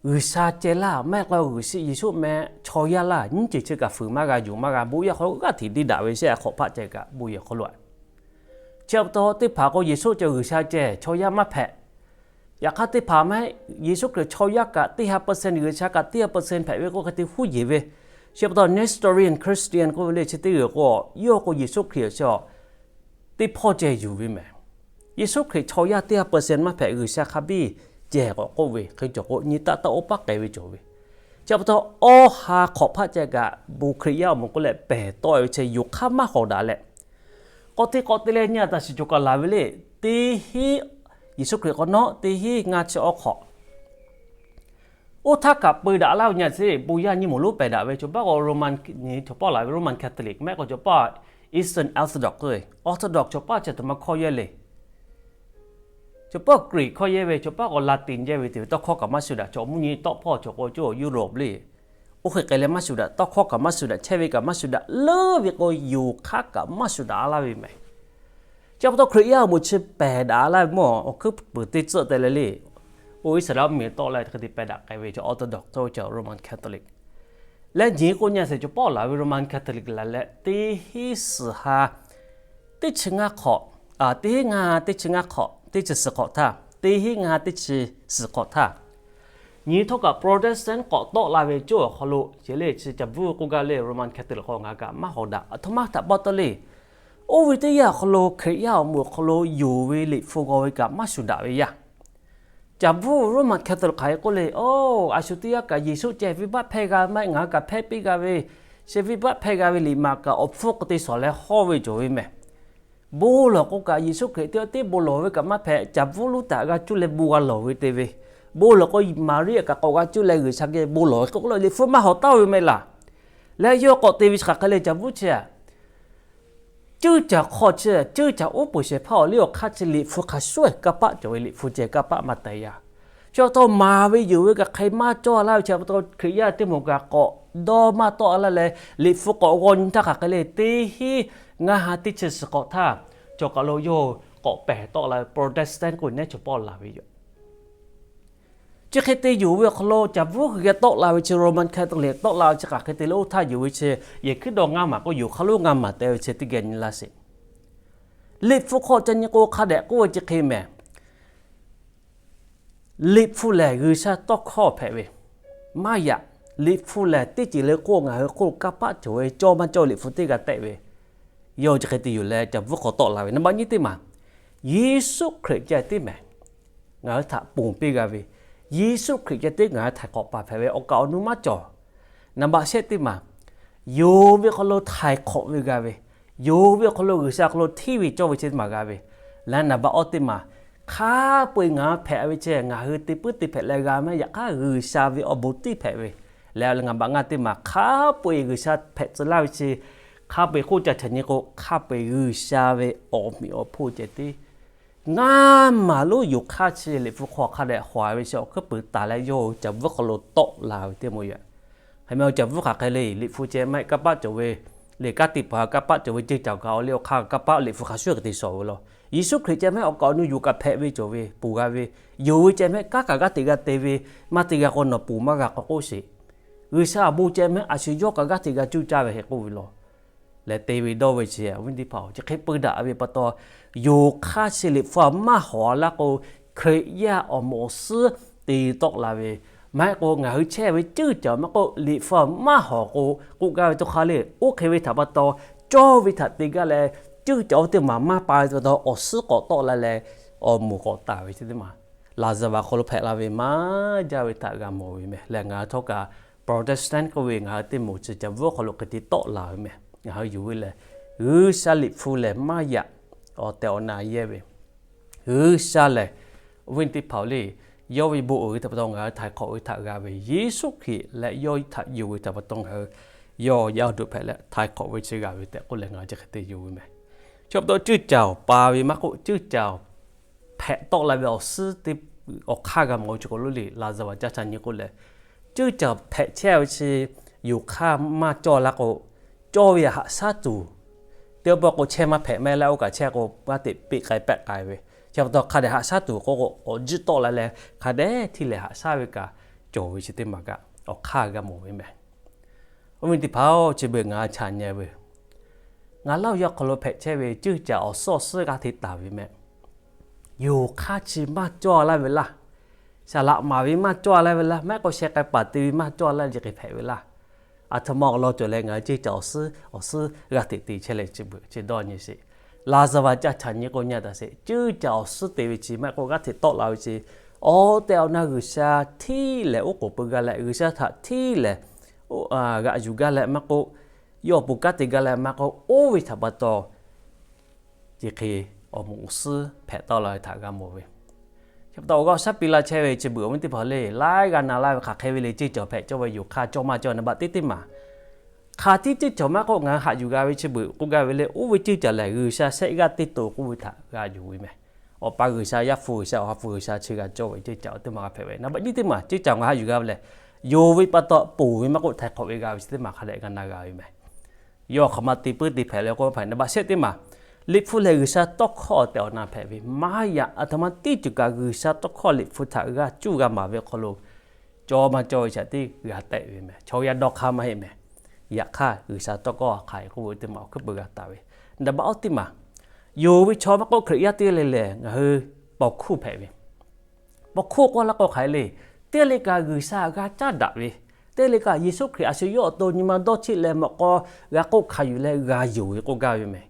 G'uiˬsha ceh laˇ, maˇ heˆ k'o G'uiˬsha, Yeˍsuˆ meh chaw yaˇ laˇ, nyiˇ ceuˬ chi kaꞈ fuiˍ maˇ g'a, yonˍ maˇ g'a, bon yaˇ hk'aw lo g'aˇ hteꞈ deˇ daꞈ ve shehˆ hk'awꞈ hpaˆ ceh kaꞈ bon yehˬ hk'aw lo. Chi pa taw teˇ hpaˍ k'o, Yeˍsuˆ ceh G'uiˬsha ceh chaw yaˇ maˇ hpehꞈ. Yaꞈ hk'aˇ, teˇ hpaˍ maˇ heˆ, Yeˍsuˆ Hkriꞈ chaw yaˇ kaꞈ teˇ ha percent, G'uiˬsha kaꞈ teˇ ha percent hpehꞈ ve k'oˆ hk'e te huˉ yeˬ ve. Chi pa taw Nestorian Christian k'oˆ ve le, chi teˇ g'uiˬ k'o, yawˇ k'o Yeˍsuˆ Hkriꞈ chi teˇ hpawˇ ceh yuˬ ve mehˬ. Yeˍsuˆ Hkriꞈ chaw yaˇ teˇ ha percent maˇ hpehꞈ, G'uiˬsha hk'a biˇ ceh k'awꞈ k'oˆ ve hk'e cawˬ k'o, nyi taˆ taˆ oˇ paˆ k'ai ve cawˬ ve. Chi pa taw awˇ ha hk'awꞈ hpaˆ ceh kaꞈ bon Hkriꞈ yaˇ awˬ moˍ k'oˆ leh pehˬ tawˆ ve chi yonˍ hk'aˇ maˇ hawˍ daꞈ leh, k'awꞈ te k'awꞈ te leh nyi a taˍ shiˍ cawˬ kaꞈ laˬ ve le. Teˇ hinˉ, Yeˍsuˆ Hkriꞈ k'awꞈ nawˉ teˇ hinˉ ngaˇ chi awˇ hk'awꞈ, oˇ htaˇ kaꞈ peu daꞈ laˇ ve nyi a chi bon yaˇ nyi moˍ lonˉ pehˬ daꞈ ve. Cawˬ paˇ k'o Roman, nyi cawˬ paˇ laˬ ve Roman Catholic, maˇ heˆ k'o cawˬ paˇ Eastern Orthodox, Orthodox cawˬ paˇ chi a htoꞈ ma hkawˇ yehˇ le. Cawˬ paˇ Greek hkawˇ yehˇ ve, cawˬ paˇ k'o Latin yehˇ ve, te ve tawˇ hkawˇ kaꞈ maˇ shuˍ daꞈ. Chaw mvuhˇ nyi tawˆ hpawˇ cawˬ k'o cawˬ Europe le. Oˇ hk'e k'ai leh maˇ shuˍ daꞈ, tawˇ hkawˇ kaꞈ maˇ shuˍ daꞈ, chehˇ ve kaꞈ maˇ shuˍ daꞈ, leuˉ ve k'o yonˍ hk'aˇ kaꞈ maˇ shuˍ daꞈ laˇ ve mehˬ. Chi pa taw Hkriꞈ yaˇ awˬ moˍ chi pehˬ daꞈ laˇ ve mawˬ awˬ hkuiˉ puiˍ teˇ tcuhˆ te leh le. Oˇ Iˉsaˍreˍlaˆ mvuhˇmiˬ tawˆ la hk'e te pehˬ daꞈ k'ai ve cawˬ Orthodox, cawˬ Roman Catholic. Leh nyi k'o nyi a sheˍ cawˬ paˇ laˬ ve Roman Catholic laˬ leh teˇ hinˉ suhˍ ha teˇ chi ngaˇ hk'awꞈ, teˇ hinˉ ngaˇ ha teˇ chi ngaˇ hk'awꞈ, teˇ chi suhˍ hk'awꞈ htaˇ, teˇ hinˉ ngaˇ ha teˇ chi suhˍ hk'awꞈ htaˇ, nyi htawˇ kaꞈ Protestant k'awꞈ tawˆ la ve cawˬ awˬ hk'aw lo, chi le chi caˍ bvuhˇ k'oˆ gaˇ le, Roman Catholic hk'aw ngaˬ kaꞈ maˇ hawˍ daꞈ, a htoꞈ ma htaꞈ pa taw le. Oˇ ve teˇ yanˇ awˬ hk'aw lo Hkriꞈ yaˇ awˬ moˍ awˬ hk'aw lo yonˍ ve liꞈ hpu g'aw ve kaꞈ maˇ shuˍ daꞈ ve yaˇ. Caˍ bvuhˇ Roman Catholic hk'aˬ hk'e k'oˆ le, oˇ a shu teˇ g'aˇ kaꞈ Yeˍsuˆ ceh venˇbaˆ hpehˇ g'a maˇ heˆ, ngaˬ hui kaꞈ hpehˇ piˇ g'a ve, chi venˇbaˆ hpehˇ g'a ve liꞈ maˍ kaꞈ awˬ hpfuhˇ k'o te shawˍ leh hawˇ ve cawˬ ve mehˬ. Bon lawˬ k'o kaꞈ Yeˍsuˆ Hkriꞈ teˇ teˇ bon lawˬ ve kaꞈ maˇ hpehꞈ, caˍ bvuhˇ luˉ taꞈ g'a cuˇ leh bon g'a lawˬ ve te ve. Bon lawˬ k'o Maˍriˆ kaꞈ k'awꞈ g'a cuˇ leh G'uiˬsha geh bon lawˬ ve k'oˆ k'oˆ lo liꞈ hpu maˇ hawˍ taˍ ve mehˬ laˬ. Leh yawˇ k'awꞈ te ve chi hk'aˬ hk'e le, caˍ bvuhˇ chi ceuˇ caˬ hk'aw chi, ceuˇ caˬ uˉ peunˍ shehˍ hpaˇ awˬ liˇ awˬ hk'aˇ chi liꞈ hpu hk'a shuˉ kaˇ paˆ cawˬ ve, liꞈ hpu ceh kaˇ paˆ maˇ teh yaˇ. Chi pa taw maˍ ve yonˍ ve kaꞈ hk'e maˇ cawˇ laˇ ve chi pa taw Hkriꞈ yaˇ teˇ moˍ kaꞈ k'awꞈ dawˇ maˇ tawˆ laˇ leh, liꞈ hpu k'awꞈ g'aw nyi htaˇ hk'aˬ hk'e le, teˇ hinˉ ngaˇ ha teˇ chi suhˍ hk'awꞈ htaˇ, cawˬ kaˬ lo yawˇ k'awꞈ pehˬ tawˆ la ve Protestant k'oˆ nehˉ cawˬ paˇ laˬ ve yoˬ. Chi hk'e te yonˍ ve awˬ hk'aw lo caˍ bvuhˇ hui geh tawˆ la ve chi Roman Catholic tawˆ la ve chi hk'aˬ hk'e te le, oˇ htaˇ yonˍ ve chi yehˬ hkuiˉ dawˇ ngaˇ maˬ k'oˆ, yonˍ hk'aˇ lonˉ ngaˇ maˬ te ve chi teˇ geh nyi laˇ sheˍ. Liꞈ hpu hk'aw ca nyi k'o hk'a dehꞈ k'oˆ ve chi hk'e mehˬ. Liꞈ hpu lehˬ G'uiˬsha tawˇ hkawˇ hpehꞈ ve maˇ yaꞈ. Liꞈ hpu lehˬ teˇ ceuˬ le k'oˆ ngaˬ hui hk'oˆ lo kaˇ paˆ cawˬ ve, cawˇ maˇ cawˇ liꞈ hpu teˇ g'aˇ tehꞈ ve. Yawˇ chi hk'e te yuˬ leh caˍ bvuhˇ hk'aw tawˆ la ve. Naˍ baꞈ nyiˇ teˇ maˬ, Yeˍsuˆ Hkriꞈ ceh teˇ mehˬ ngaˬ hui htaꞈ ponˬ piˇ g'a ve, Yeˍsuˆ Hkriꞈ ceh teˇ ngaˬ hui htaiˍ hk'awꞈ paˍ hpehꞈ ve awˬ kaˍ awˬ nu maˇ cawˬ. Naˍ baꞈ shehˆ teˇ maˬ, yonˍ ve hk'aw lo htaiˍ hk'awꞈ ve g'a ve, yonˍ ve awˬ hk'aw lo G'uiˬsha hk'aw lo hteˇ ve cawˇ ve chi teˇ maˬ g'a ve. Leh naˍ baꞈ awˇ teˇ maˬ, Hk'a peu-eˬ ngaˬ hpehꞈ ve chi ngaˬ hui te puiˉ te hpehꞈ leh g'a mehˆ. Yaꞈ hk'aˇ G'uiˬsha ve awˬ bon tiˉ hpehꞈ ve leh, ngaˬ baꞈ ngaˇ teˇ maˬ hk'a peu-eˬ G'uiˬsha hpehꞈ tcuh laˇ ve chi, hk'a peu-eˬ k'oˆ ca htaꞈ nyi k'o, hk'a peu-eˬ G'uiˬsha ve awˬ meꞈ awˬ hponˇ ceh tiˉ ngaˇ maˬ lonˉ yoˬ hk'aˇ chi Liꞈ hpu hk'aw hk'a dehꞈ hawˍ ve chi awˬ hkuiˉ puiˍ taˍ leh yawˇ hui caˬ bvuhˉ hk'aw lo tawˆ la ve teˇ moˍ yoˬ. Hk'e meh awˬ caˬ bvuhˉ hk'aˬ hk'e le, Liꞈ hpu ceh maˇ heˆ kanˇ paˆ cawˬ ve, le kanˉ te paˍ kanˇ paˆ cawˬ ve ceuˇ caˬ kaꞈ awˬ liˇ awˬ hk'aˇ kanˇ paˆ Liꞈ hpu hk'a shuˍ hk'e te shawˍ ve law. Yeˍsuˆ Hkriꞈ ceh mehˆ awˬ kaꞈ awˬ nu yuˬ kaꞈ hpehꞈ ve cawˬ ve ponˬ g'a ve, yonˍ ve ceh mehˆ kanˉ kaꞈ g'aˇ hteꞈ g'a te ve, maˇ te g'a k'o nawˬ ponˬ maˇ g'a k'awꞈ k'oˆ sheˍ. G'uiˬsha awˬ bon ceh mehˆ a shu yawˇ kaꞈ g'aˇ hteꞈ g'a cuˇ caˇ ve hk'e k'oˆ ve law. Leh te ve dawˇ ve chi awˬ viˉ teˇ hpaˍ-oˬ, chi hk'e peu daꞈ ve pa taw, yoˬ hk'aˇ chi Liꞈ hpu a maˇ hawˍ laˇ k'o, Hkriꞈ yaˇ awˬ moˍ awˬ suhˉ te tawˆ la ve, maˇ heˆ k'o ngaˬ hui chehˇ ve ceuˇ caˬ maˇ k'oˆ, Liꞈ hpu a maˇ hawˍ k'o k'oˆ gaˇ ve teˇ hk'aˇ le. Oˇ hk'e ve htaꞈ pa taw, cawˇ ve htaꞈ te gaˇ leh, ceuˇ caˬ oˇ teˇ maˬ maˇ pa ve pa taw awˬ suhˉ k'awꞈ tawˆ la leh, awˬ moˍ k'awꞈ taˍ ve chi teˇ maˬ Laˍzaˍvaˍ hk'aw lo hpehꞈ la ve maˇ jaˇ ve htaꞈ g'a mawˬ ve mehˍ. Leh ngaˬ hui htawˇ kaꞈ Protestant k'oˆ ve ngaˬ hui teˇ moˍ chi caˬ bvuhˉ hk'aw lo hk'e te tawˆ la ve mehˍ. Ngaˬ hui yuˬ ve lehˬ, G'uiˬsha Liꞈ hpu lehˬ maˇ yaꞈ awˬ tehˬ awˬ na yehˇ ve, G'uiˬsha lehˬ awˬ viˉ teˇ hpaˍ-oˬ le, yawˇ ve bon uiˍ ve htaꞈ pa taw ngaˬ hui htaiˍ hk'awꞈ ve htaꞈ g'a ve, Yeˍsuˆ Hkriꞈ leh yawˇ htaꞈ yonˍ ve htaꞈ pa taw ngaˬ hui yawˇ yaˇ awˬ duˬ hpehꞈ leh htaiˍ hk'awꞈ ve chi g'a ve tehꞈ k'oˆ leh ngaˬ hui chi hk'e te yonˍ ve mehˍ. Chi pa taw ceuˇ caˬ awˬ pa ve maˇ k'oˆ, ceuˇ caˬ hpehꞈ tawˆ la ve awˬ suhˉ teˇ awˬ hk'aˇ g'a mawˬ ve chi k'o lo le, Laˍzaˍvaˍ ca htaꞈ nyi k'oˆ lehˬ, ceuˇ caˬ hpehꞈ chehˇ ve chi yoˬ hk'aˇ maˇ cawˇ laˇ k'o, cawˇ ve htaꞈ haꞈ shaˉ tuˬ, teˇ pawˆ k'o chehˇ maˇ hpehꞈ mehˆ leh oˇ kaꞈ chehˇ k'o g'aˇ hteꞈ peꞈ k'ai pehˆ k'ai ve, chi pa taw hk'a dehꞈ haꞈ shaˉ tuˬ k'o k'o awˬ jiˇ tawˆ la leh hk'a dehꞈ htiˇ lehˬ haꞈ shaˉ ve kaꞈ cawˬ ve chi teˇ maˬ kaꞈ awˬ hk'aˇ g'a mawˬ ve mehˍ. Awˬ viˉ teˇ hpaˍ-oˬ, chi beuꞈ ngaˬ hui chaꞈ nyi ve, ngaˬ laˇ yaˇ hk'aw lo hpehꞈ chehˇ ve ceuˇ caˬ awˬ suhˉ awˬ suhˉ g'aˇ hteꞈ taˍ ve mehˍ. Yoˬ hk'aˇ chi maˇ cawˇ laˇ ve laˇ. Saˍ laꞈ maˍ ve maˇ cawˇ laˇ ve laˇ. Maˇ heˆ k'o sheh k'ai paˍ te ve maˇ cawˇ laˇ ve chi hk'e hpehꞈ ve laˇ. Aˬ htoꞈ ma awˬ lawn cawˬ leh ngaˬ hui ceuˇ caˬ awˬ suhˉ awˬ suhˉ g'aˇ hteꞈ te chehˇ leh chi beuꞈ chi dawˇ nyi sheˍ. Laˍzaˍvaˍ ca htaꞈ nyi k'o nyi taˍ sheˍ. Ceuˇ caˬ awˬ suhˉ te ve chi maˇ heˆ k'o g'aˇ hteꞈ tawˆ la ve chi, awˬ tehˬ awˬ na G'uiˬsha htiˇ lehˬ oˉ k'oˍ pui gaˇ leh G'uiˬsha htaꞈ htiˇ lehˬ g'aꞈ yuˬ gaˇ leh maˇ k'oˆ, yawˇ awˬ pon kanˉ te gaˇ leh maˇ k'oˆ, oˇ ve htaꞈ pa taw, chi hk'e awˬ moˍ awˬ suhˉ hpehꞈ tawˆ la ve htaꞈ g'a mawˬ ve. Chi pa taw awˬ g'aˇ awˬ shaˉ piˇ laˇ chehˇ ve chi beuꞈ awˬ viˉ teˇ hpaˍ le, laiˉ g'aˇ na laˇ ve hk'aˬ hk'e ve le ceuˇ caˬ hpehꞈ cawˇ ve yoˬ hk'aˇ cawˇ maˇ cawˇ naˍ baꞈ teˇ teˇ maˬ. Hk'aˬ tiˉ ceuˇ caˬ maˇ k'oˆ ngaˬ hui haꞈ yuˬ g'a ve chi beuꞈ k'oˆ gaˇ ve le, oˇ ve ceuˇ caˬ lehˬ G'uiˬsha shehˆ g'aˇ teˇ to k'oˆ ve htaꞈ g'a yuˬ ve mehˍ. Awˬ pa G'uiˬsha, Yaˇ hpu G'uiˬsha, Awˬ ha hpu G'uiˬsha chi g'a cawˇ ve ceuˇ caˬ teˇ maˬ g'a hpehꞈ ve. Naˍ baꞈ nyiˇ teˇ maˬ ceuˇ caˬ ngaˬ hui haꞈ yuˬ g'a ve lehˬ, yonˍ ve pa taw ponˬ ve maˇ k'oˆ htaiˍ hk'awꞈ ve g'a ve chi teˇ maˬ hk'a dehꞈ g'a na g'a ve mehˍ. Yawˇ hk'aˬ ma te puiˉ te hpehꞈ leh k'oˆ hpaˍ naˍ baꞈ shehˆ teˇ maˬ, Liꞈ hpu lehˬ G'uiˬsha tawˇ hkawˇ awˬ tehˬ awˬ na hpehꞈ ve maˇ yaꞈ. Aˬ htoꞈ ma teˇ ceuˬ kaꞈ G'uiˬsha tawˇ hkawˇ Liꞈ hpu htaꞈ g'a cuˇ g'a maˍ ve hk'aw lo cawˇ maˇ cawˇ ve shaˍ tiˉ g'a tehꞈ ve mehˍ. Chaw yaˇ dawˇ hk'aˇ maˇ heˆ mehˍ. Yaꞈ hk'aˇ G'uiˬsha tawˇ hkawˇ hk'aˬ hk'e k'oˆ ve teˇ maˬ awˬ hkuiˉ puiˍ g'a taˍ ve. Naˍ baꞈ awˇ teˇ maˬ, yonˍ ve chaw maˇ k'oˆ Hkriꞈ yaˇ teˇ g'aˇ le lehˬ ngaˬ hui paw hkuˇ hpehꞈ ve. Paw hkuˇ k'oˆ laˇ k'o hk'aˬ hk'e le, teˇ g'aˇ le kaꞈ G'uiˬsha g'a caˉ daꞈ ve, teˇ g'aˇ le kaꞈ Yeˍsuˆ Hkriꞈ a shu yawˇ awˬ to nyi ma dawˇ cheˆ leh mawꞈ k'aw g'a k'oˆ hkanˍ yuˬ leh g'a yonˍ ve k'oˆ gaˇ ve mehˍ.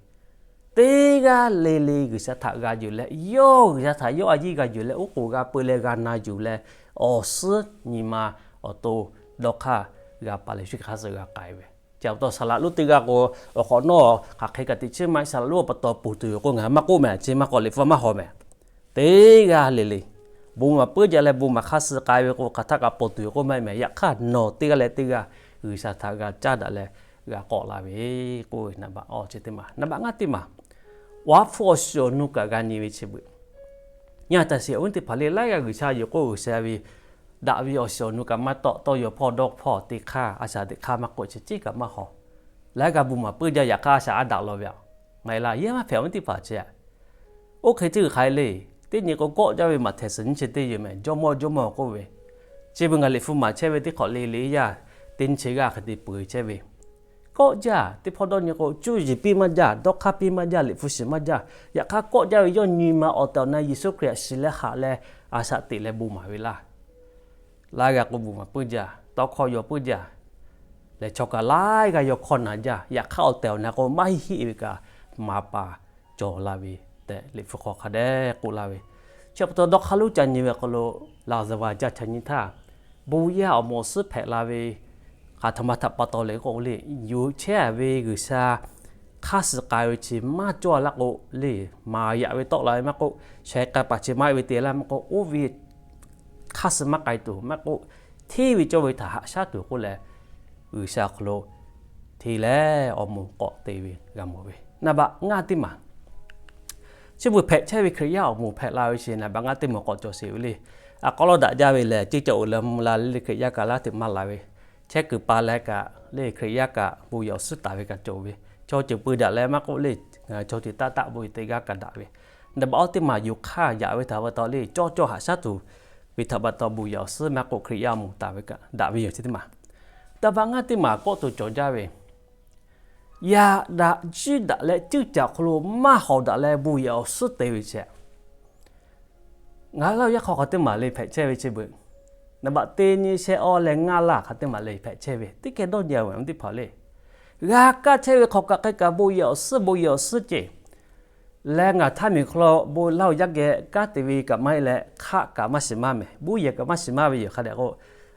Teˇ g'aˇ le le G'uiˬsha htaꞈ g'a yonˍ leh, yawˇ G'uiˬsha htaꞈ yawˇ a yiˇ g'a yonˍ leh oˉ k'oˍ g'a peu leh g'a na yuˬ leh, awˬ suhˉ nyi ma awˬ to dawˇ hk'aˇ g'a paˍ leh shu hk'e hk'a suh g'a k'ai ve. Chi pa taw saˍ laꞈ lonˉ teˇ g'aˇ k'o, awˬ hk'awꞈ nawˉ hk'aˬ hk'e kaꞈ teꞈ chiˉ maˇ heˆ, saˍ laꞈ lonˉ pa taw ponˬ tuˬ yoˬ k'o ngaˬ hui maˇ k'oˆ mehˍ, chi maˇ k'awꞈ Liꞈ hpu maˇ hawˍ mehˍ. Teˇ g'aˇ le le, bon maˍ puiˉ jaˇ leh bon maˍ hk'aˇ suh k'ai ve k'o hk'aˬ htaˇ kaꞈ ponˬ tuˬ yoˬ k'oˆ maˇ heˆ mehˍ. Yaꞈ hk'aˇ nawˬ teˇ g'aˇ leh teˇ g'aˇ G'uiˬsha htaꞈ g'a caˉ daꞈ leh g'a k'awꞈ la ve k'oˆ ve naˍ baꞈ awˇ chi teˇ maˬ. Naˍ baꞈ ngaˇ teˇ maˬ, awˬ ha hpu awˬ shiˍ awˬ nu kaꞈ g'a nyi ve chi beuꞈ nyi taˍ sheˍ. Awˬ viˉ teˇ hpaˍ le, laiˉ g'aˇ G'uiˬsha yoˬ k'oˆ G'uiˬsha ve daꞈ ve awˬ shiˍ awˬ nu kaꞈ maˇ tawˆ, tawˇ yaw hpawˇ dawˇ hpawˇ teˇ hk'aˇ a shaꞈ teꞈ hk'aˇ maˇ k'oˆ chi tiˉ kaꞈ maˇ hawˍ. Laiˉ g'aˇ bon maˍ puiˉ jaˇ, yaꞈ hk'aˇ a shaꞈ a daꞈ law ve aꞈ. Maˇ heˆ laˇ, yehˇ maˇ hpehꞈ awˬ viˉ teˇ hpaˍ chi aꞈ. Oˇ hk'e teˇ g'uiˬ hk'aˬ hk'e le, teˇ nyi k'o kawˆ jaˇ ve Maꞈhtehˍ suhˍ nyiˇ chi teˇ yeuˬ mehˍ, Jawˇmawˇ, Jawˇmawˇ k'oˆ ve. Chi beuꞈ ngaˬ Liꞈ hpu maˍ chehˇ ve teˇ hk'awꞈ le le yaˇ, teˇ nyi chi g'aˇ hk'e te peuˬ chehˇ ve. Kawˆ jaˇ, teˇ hpawˇ dawˇ nyi k'o, cuˇ yiˍ piˇ maˇ jaˇ, dawˇ hk'aˇ piˇ maˇ jaˇ, Liꞈ hpu shiˍ maˇ jaˇ. Yaꞈ hk'aˇ kawˆ jaˇ ve yawˇ nyi ma awˬ tehˬ awˬ na Yeˍsuˆ Hkriꞈ htaꞈ shiˍ leh haꞈ leh a shaꞈ teꞈ leh bon maˍ ve laˇ. Laiˉ g'aˇ k'o bon maˍ puiˉ jaˇ, tawˇ hkawˇ yaw puiˉ jaˇ, leh chaw kaꞈ laiˉ g'aˇ yaw hkawˇ na jaˇ. Yaꞈ hk'aˇ awˬ tehˬ awˬ na k'o maˇ heˆ heˆ ve kaꞈ maˍ paˍ cawˬ la ve tehꞈ Liꞈ hpu hk'aw hk'a dehꞈ k'oˆ laˇ ve. Chi pa taw dawˇ hk'aˇ lonˉ ca nyi ve awˬ hk'aw lo Laˍzaˍvaˍ ca htaꞈ nyi htaˇ, bon yaˇ awˬ moˍ awˬ suhˉ hpehꞈ la ve, hk'aˬ htoꞈ ma htaꞈ pa taw le k'o le, yoˬ chehˇ ve G'uiˬsha hk'aˇ suh k'ai ve chi maˇ cawˇ laˇ k'o, le maˍ yaꞈ ve tawˆ la ve maˇ k'oˆ, sheh k'ai paˍ chi maˇ ve te laˇ maˇ k'oˆ, oˇ ve hk'aˇ suh maˇ k'ai tuˬ maˇ k'oˆ, hteˇ ve cawˇ ve htaꞈ haꞈ shaˉ tuˬ k'oˆ leh, G'uiˬsha awˬ hk'aw lo hteˇ leh awˬ moˍ k'awꞈ te ve g'a mawˬ ve. Naˍ baꞈ ngaˇ teˇ maˬ, chi beuꞈ hpehꞈ chehˇ ve Hkriꞈ yaˇ awˬ moˍ hpehꞈ la ve chi naˍ baꞈ ngaˇ teˇ maˬ k'awꞈ cawˬ sheˍ ve le. A k'aw lawˇ daꞈ jaˇ ve lehˬ, ceˇ cawˬ uiˍ leh mvuh la le Hkriꞈ yaˇ kaꞈ laˇ teꞈ maˇ la ve, chehˇ kuiˬ pa leh kaꞈ le Hkriꞈ yaˇ kaꞈ bon yehˬ awˬ suhˉ taˍ ve kaꞈ cawˬ ve, chaw ceuˬ pui daꞈ leh maˇ k'oˆ le, chaw ceuˬ taˆ taˆ bon yehˬ te gaˇ kaꞈ daꞈ ve, naˍ baꞈ awˇ teˇ maˬ yuˬ hk'aˇ yaꞈ ve htaꞈ pa taw le cawˇ cawˇ haꞈ shaˉ tuˬ ve htaꞈ pa taw bon yehˬ awˬ suhˉ maˇ k'oˆ Hkriꞈ yaˇ awˬ moˍ taˍ ve kaꞈ daꞈ ve yoˬ chi teˇ maˬ. Naˍ baꞈ ngaˇ teˇ maˬ kawˆ to cawˬ jaˇ ve, yaꞈ daꞈ jiˇ daꞈ leh ceuˇ caˬ awˬ hk'aw lo maˇ hawˍ daꞈ leh bon yehˬ awˬ suhˉ te ve chi ngaˬ hui Laˇ huˍ yaˇ hk'aw hk'aˬ teˇ maˬ le hpehꞈ chehˇ ve chi beuꞈ, naˍ baꞈ teˇ nyi shehˆ awˇ leh ngaˇ laˇ hk'aˬ teˇ maˬ le hpehꞈ chehˇ ve teˇ hkeh dawˇ nyi a ve teˇ hpaˍ le. G'a kaˇ chehˇ ve hk'aw kaꞈ hk'e kaꞈ bon yehˬ awˬ suhˉ bon yehˬ awˬ suhˉ ceˇ. Leh ngaˬ htaˇ miˬ hk'aw lo bon Laˇ huˍ yaˇ geh kanˉ te ve kaꞈ maˇ heˆ leh hk'aˆ kaꞈ maˇ shiˍ maˇ mehˍ, bon yehˬ kaꞈ maˇ shiˍ maˇ ve yoˬ hk'a dehꞈ k'o,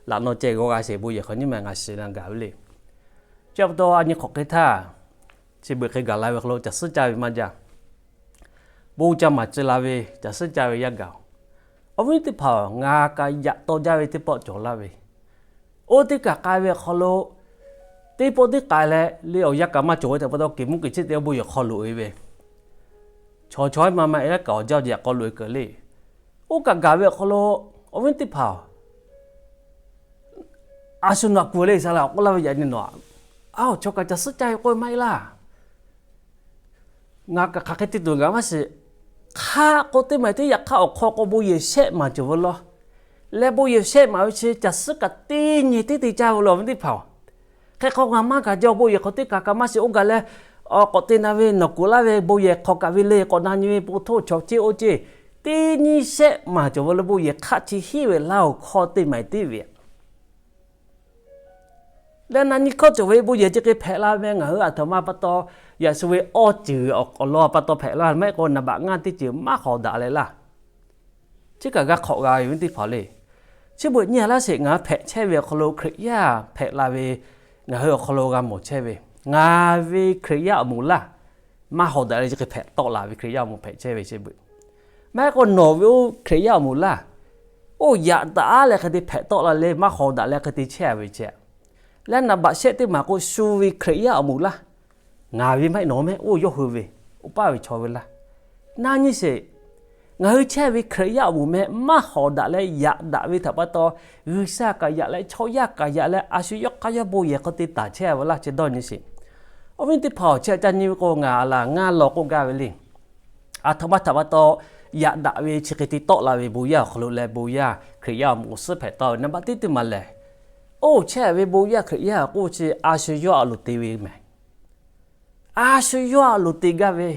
laꞈ naw ceh g'aw g'a sheˍ bon yehˬ hk'aw nyiˇ meh ngaˬ shiˍ la gaˬ ve le. Chi pa taw a nyi hk'awꞈ hk'e htaˇ, chi beuꞈ hk'e gaˬ la ve hk'aw lo caˬ suhˉ caˇ ve maˇ jaˇ. Bon ca maˍ ci la ve caˬ suhˉ caˇ ve yaˇ gaˬ-oˬ. Awˬ viˉ teˇ hpaˍ-oˬ, ngaˬ kaꞈ yaꞈ taw jaˇ ve teˇ pawˆ cawˬ laˇ ve, oˇ teˇ kaˬ k'ai ve awˬ hk'aw lo teˇ pawˆ teˇ k'ai leh le awˬ yanˇ kaꞈ maˇ cawˬ ve htaꞈ pa taw keˍ mvuhˇ keˍ chiˆ te bon yehˬ hk'aw loꞈ-e ve, chaw chaw ma ma e laˇ kaꞈ awˬ jaˇ awˬ jaˇ k'aw loꞈ-e keu le. Oˇ kaꞈ gaˬ ve awˬ hk'aw lo awˬ viˉ teˇ hpaˍ-oˬ, a shu naꞈ kuˬ le saˍ laꞈ k'oˆ laˇ ve yaꞈ nyi nawˬ, a, chaw kaꞈ caˬ suhˉ caˇ ve k'oˆ ve maˇ heˆ laˇ. Ngaˬ kaꞈ hk'aˬ hk'e te tuˬ ngaˬ maˇ shiˍ. Hk'aˆ k'o teˇ maˬ teˇ yaꞈ hk'aˇ awˬ hk'aw k'o bon yehˬ shehˆ maˬ cawˬ ve law. Leh bon yehˬ shehˆ maˬ ve chi caˬ suhˉ kaꞈ teˇ nyi teˇ te caˇ ve law awˬ viˉ teˇ hpaˍ-oˬ. Hk'e k'o ngaˬ maˇ gaˬ jaw bon yehˬ hk'aw teˇ kaˬ kaꞈ maˇ shiˍ oˇ gaˬ leh, k'awꞈ te na ve nawˬ kuˬ laˇ ve bon yehˬ hk'aw kaꞈ ve le k'awꞈ na nyi ve po htoˇ chaw ceˇ oˇ ceˇ, teˇ nyi shehˆ maˬ cawˬ ve law bon yehˬ hk'aˆ chi hiˉ ve laˇ-oˬ hk'aw teˇ maˬ teˇ ve leh na nyi hkawˇ cawˬ ve bon yehˬ chi hk'e hpehꞈ la ve ngaˬ hui aˬ htoꞈ ma pa taw, yaꞈ shu ve awˇ ceuˬ awˬ lawn pa taw hpehꞈ la maˇ heˆ k'o naˍ baꞈ ngaˇ teˇ ceuˬ maˇ hawˍ daꞈ leh laˇ. Chi kaꞈ g'a hk'awꞈ g'a ve teˇ hpaˍ le. Chi beuꞈ nyi a laˇ sheˍ, ngaˬ hpehꞈ chehˇ ve awˬ hk'aw lo Hkriꞈ yaˇ hpehꞈ la ve ngaˬ hui awˬ hk'aw lo g'a mawˬ chehˇ ve, ngaˬ ve Hkriꞈ yaˇ awˬ moˍ laˇ maˇ hawˍ daꞈ leh chi hk'e hpehꞈ tawˆ la ve Hkriꞈ yaˇ awˬ moˍ hpehꞈ chehˇ ve chi beuꞈ, maˇ heˆ k'o nawˬ ve oˇ Hkriꞈ yaˇ awˬ moˍ laˇ, oˇ yaꞈ daꞈ leh hk'e te hpehꞈ tawˆ la le maˇ hawˍ daꞈ leh hk'e te chehˇ ve chi leh naˍ baꞈ shehˆ teˇ maˬ k'o shu ve Hkriꞈ yaˇ awˬ moˍ laˇ, ngaˬ ve maˇ heˆ nawˬ mehˆ oˇ yawˇ hui ve, oˇ paˇ ve chaw ve laˇ. Na nyi sheˍ, ngaˬ hui chehˇ ve Hkriꞈ yaˇ awˬ moˍ mehˆ maˇ hawˍ daꞈ leh yaꞈ daꞈ ve htaꞈ pa taw, G'uiˬsha kaꞈ yaꞈ leh chaw yaˇ kaꞈ yaꞈ leh a shu yawˇ hk'aˇ yawˇ bon yehˬ hk'aw te taˍ chehˇ ve laˇ chi dawˇ nyi sheˍ. Awˬ viˉ teˇ hpaˍ-oˬ, chi htaꞈ ca nyi ve k'o ngaˬ laˬ ngaˇ law k'oˆ gaˇ ve le. Aˬ htoꞈ ma htaꞈ pa taw yaꞈ daꞈ ve chi hk'e te tawˆ la ve bon yaˇ awˬ hk'aw lo leh bon yaˇ Hkriꞈ yaˇ awˬ moˍ awˬ suhˉ hpehꞈ tawˆ ve naˍ baꞈ teˇ teˇ maˬ lehˬ, oˇ chehˇ ve bon yaˇ Hkriꞈ yaˇ k'oˆ chi a shu yawˇ a loˍ te ve mehˍ. A shu yawˇ a loˍ te gaˇ ve,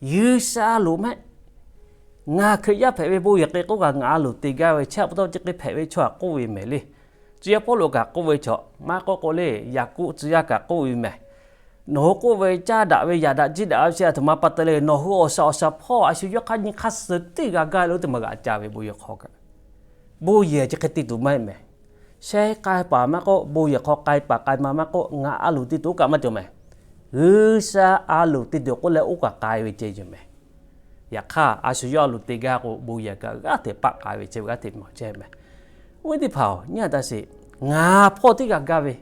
G'uiˬsha a loˍ mehˆ. Ngaˬ Hkriꞈ yaˇ hpehꞈ ve bon yehˬ hk'e k'oˆ kaꞈ ngaˬ a loˍ te gaˇ ve chi pa taw chi hk'e hpehꞈ ve chaw htaꞈ k'oˆ ve mehˍ le. Tcuh yaˇ Pawˇluꞈ kaꞈ k'oˆ ve chaw maˇ k'oˆ k'o le, Yaˍkoˆ tcuh yaˇ kaꞈ k'oˆ ve mehˍ. Nawˬ hui k'oˆ ve caˇ daꞈ ve yaꞈ daꞈ jiˇ daꞈ ve chi aˬ htoꞈ ma pa taw le, nawˬ hui awˬ shaˍ awˬ shaˍ hpawˇ a shu yawˇ hk'aˇ nyi hk'aˇ suh teˇ g'a gaˇ lo teˇ maˬ g'aꞈ ca ve bon yehˬ hk'aw kaꞈ, bon yehˬ chi hk'e te tuˬ maˇ heˆ mehˍ. Sheh k'ai paˍ maˇ k'oˆ, bon yehˬ hk'aw k'ai paˍ k'ai ma maˇ k'oˆ, ngaˬ a loˍ te tuˬ oˇ kaꞈ maˇ cawˬ mehˍ. G'uiˬsha a loˍ te tuˬ k'oˆ leh oˇ kaꞈ k'ai ve ceh yoˬ mehˍ. Yaꞈ hk'aˇ a shu yawˇ a loˍ te gaˇ k'o bon yehˬ kaꞈ g'aˇ hteꞈ paˆ k'ai ve ceh g'aˇ hteꞈ mawˬ chehˇ mehˍ. Awˬ viˉ teˇ hpaˍ-oˬ, nyi a taˇ sheˍ, ngaˬ hpawˇ teˇ g'aˇ gaˇ ve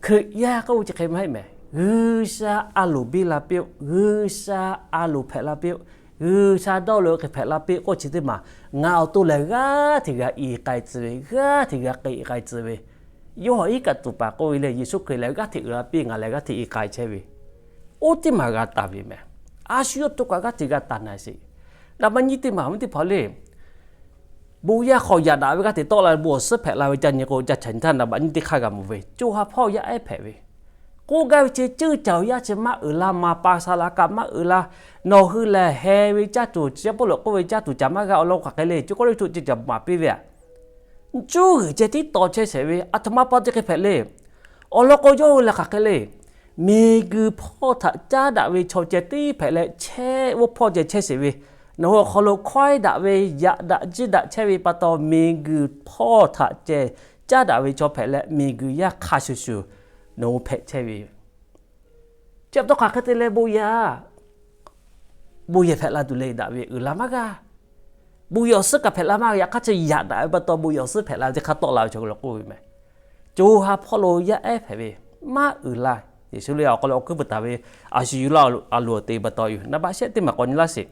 Hkriꞈ yaˇ k'oˆ ve chi hk'e maˇ heˆ mehˍ. G'uiˬsha a loˍ biˇ la piˇ-oˆ, G'uiˬsha a loˍ hpehꞈ la piˇ-oˆ, G'uiˬsha dawˇ law hk'e hpehꞈ la piˇ k'oˆ chi teˇ maˬ ngaˬ awˬ to lehˬ g'aˇ hteꞈ g'a i k'ai tcuh ve, g'aˇ hteꞈ g'a k'ai k'ai tcuh ve, Yoˇhanˬ iˉ kaꞈ tuˍ paˍ k'oˆ ve le, Yeˍsuˆ Hkriꞈ lehˬ g'aˇ hteꞈ uiˍ la piˇ ngaˬ lehˬ g'aˇ hteꞈ i k'ai chehˇ ve, oˇ teˇ maˬ g'a taˍ ve mehˍ. A shu yawˇ to kaꞈ g'aˇ hteꞈ g'a taˍ na sheˍ. Naˍ baꞈ nyi teˇ maˬ awˬ viˉ teˇ hpaˍ le, bon yaˇ hk'aw yaꞈ daꞈ ve g'aˇ hteꞈ tawˆ la ve bon awˬ suhˉ hpehꞈ la ve ca nyi k'o, ca chaꞈ nyi htaˇ naˍ baꞈ nyi teˇ hk'aˇ g'a mawˬ ve, co ha hpawˇ yaˇ ehˉ hpehꞈ ve, k'oˆ gaˇ ve chi ceuˇ caˬ yaˇ chi maˇ uiˍ la, maˍ paˍ saˍ laꞈ kaꞈ maˇ uiˍ la, nawˬ hui lehˬ heh ve caˇ tuˬ, tcuh yaˇ Pawˇluꞈ k'oˆ ve caˇ tuˬ caꞈ maˇ g'a awˬ lawn k'o hk'aˬ hk'e le, co kawˇ liˇ tuꞈ ceuˇ caˬ maˍ piˇ ve aꞈ, cuˇ g'uiˬ ceh tiˉ taw chehˇ sheˍ ve, aˬ htoꞈ ma pa taw chi hk'e hpehꞈ le. Awˬ lawn k'o yawˇ hui lehˬ hk'aˬ hk'e le, miˬguiˬ hpawˇ htaꞈ caˉ daꞈ ve chaw ceh tiˉ hpehꞈ leh chehˇ, oˇ hpawˇ ceh chehˇ sheˍ ve, nawˬ hui awˬ hk'aw lo hkawehˇ daꞈ ve, yaꞈ daꞈ jiˇ daꞈ chehˇ ve pa taw miˬguiˬ hpawˇ htaꞈ ceh caˉ daꞈ ve chaw hpehꞈ leh miˬguiˬ yaˇ hk'a shuˍ shuˍ nawˬ hui hpehꞈ chehˇ ve yoˬ. Chi pa taw hk'aˬ hk'e te leh bon yehˬ, bon yehˬ hpehꞈ la tuˬ le daꞈ ve uiˍ la maˇ g'a. Bon yehˬ awˬ suhˉ kaꞈ hpehꞈ la maˇ g'a. Yaꞈ hk'aˇ chi yaꞈ daꞈ ve pa taw bon yehˬ awˬ suhˉ hpehꞈ la ve teˇ hk'aˇ tawˆ la ve chaw lo k'oˆ ve meh. Co ha hpawˇ lo yaˇ ehˉ hpehꞈ ve, maˇ uiˍ la. Yeˍsuˆ le awˬ hk'aw lo awˬ kuiˉ puiˍ taˍ ve a shu yawˇ a loˍ te pa taw yoˬ. Naˍ baꞈ shehˆ teˇ maˬ k'awꞈ nyi laˇ sheˍ.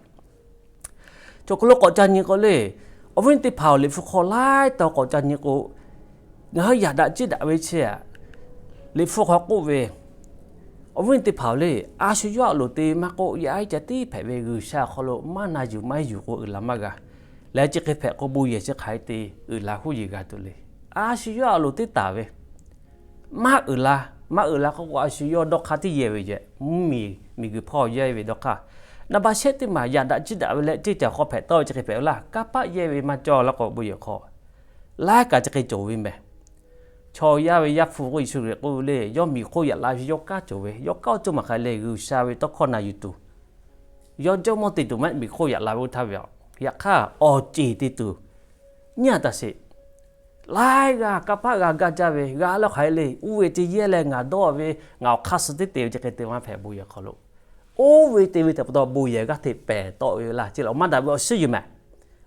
Chaw hk'aw lo k'awꞈ ca nyi k'o le, awˬ viˉ teˇ hpaˍ-oˬ, Liꞈ hpu hk'aw laiˉ taw k'awꞈ ca nyi k'o, ngaˬ hui yaꞈ daꞈ ciˇ daꞈ ve chi a, Liꞈ hpu hk'aw k'oˆ ve, awˬ viˉ teˇ hpaˍ-oˬ le, a shu yawˇ a loˍ te maˇ k'oˆ, yaˇ ehˉ ca tiˉ hpehꞈ ve G'uiˬsha awˬ hk'aw lo maˇ na yuˬ maˇ yuˬ k'o uiˍ la maˇ g'a. Leh chi hk'e hpehꞈ k'o bon yehˬ chi hk'aˬ hk'e te uiˍ la huˉ yeˬ g'a tuˬ le. A shu yawˇ a loˍ teˇ taˍ ve maˇ uiˍ la. Maˇ uiˍ la k'oˆ k'o a shu yawˇ dawˇ hk'aˇ tiˉ yehˇ ve yehˬ, mvuhˇmiˬ miˬguiˬ hpawˇ yehˇ ve dawˇ hk'aˇ. Naˍ baꞈ shehˆ teˇ maˬ yaꞈ daꞈ ciˇ daꞈ ve leh ceˇ caˬ hk'aw hpehꞈ tawˆ ve chi hk'e hpehꞈ ve laˇ. Kanˇ paˆ yehˇ ve maˇ cawˇ laˇ k'o bon yehˬ hk'aw laiˉ kaꞈ chi hk'e cawˬ ve meh. Chaw yaˇ ve Yaˇ hpu k'oˆ Yeˍsuˆ Hkriꞈ k'oˆ ve le, yawˇ miˬ hk'oˆ yaꞈ la ve yawˇ kanˉ cawˬ ve, yawˇ kanˉ oˇ cawˇ maˬ hk'aˬ hk'e le, G'uiˬsha ve tawˇ hkawˇ na yuˬ tuˬ, yawˇ jawˇmawˇ te tuˬ maˇ heˆ, miˬ hk'oˆ yaꞈ la ve oˇ htaˇ ve a, yaꞈ hk'aˇ awˬ ceˬ te tuˬ nyi a taˍ sheˍ. Laiˉ g'aˇ kanˇ paˆ g'a gaˇ jaˇ ve, g'a lawˇ hk'aˬ hk'e le, oˇ ve te yehˇ leh ngaˬ dawˇ ve, ngaˬ awˬ hk'aˇ suh teˇ te ve chi hk'e te maˇ hpehꞈ bon yehˬ hk'aw lo. Oˇ ve te ve htaꞈ pa taw bon yehˬ g'aˇ hteꞈ pehˬ tawˆ ve laˇ. Chi lehˬ awˬ maˇ daꞈ ve awˬ suhˉ yoˬ meh.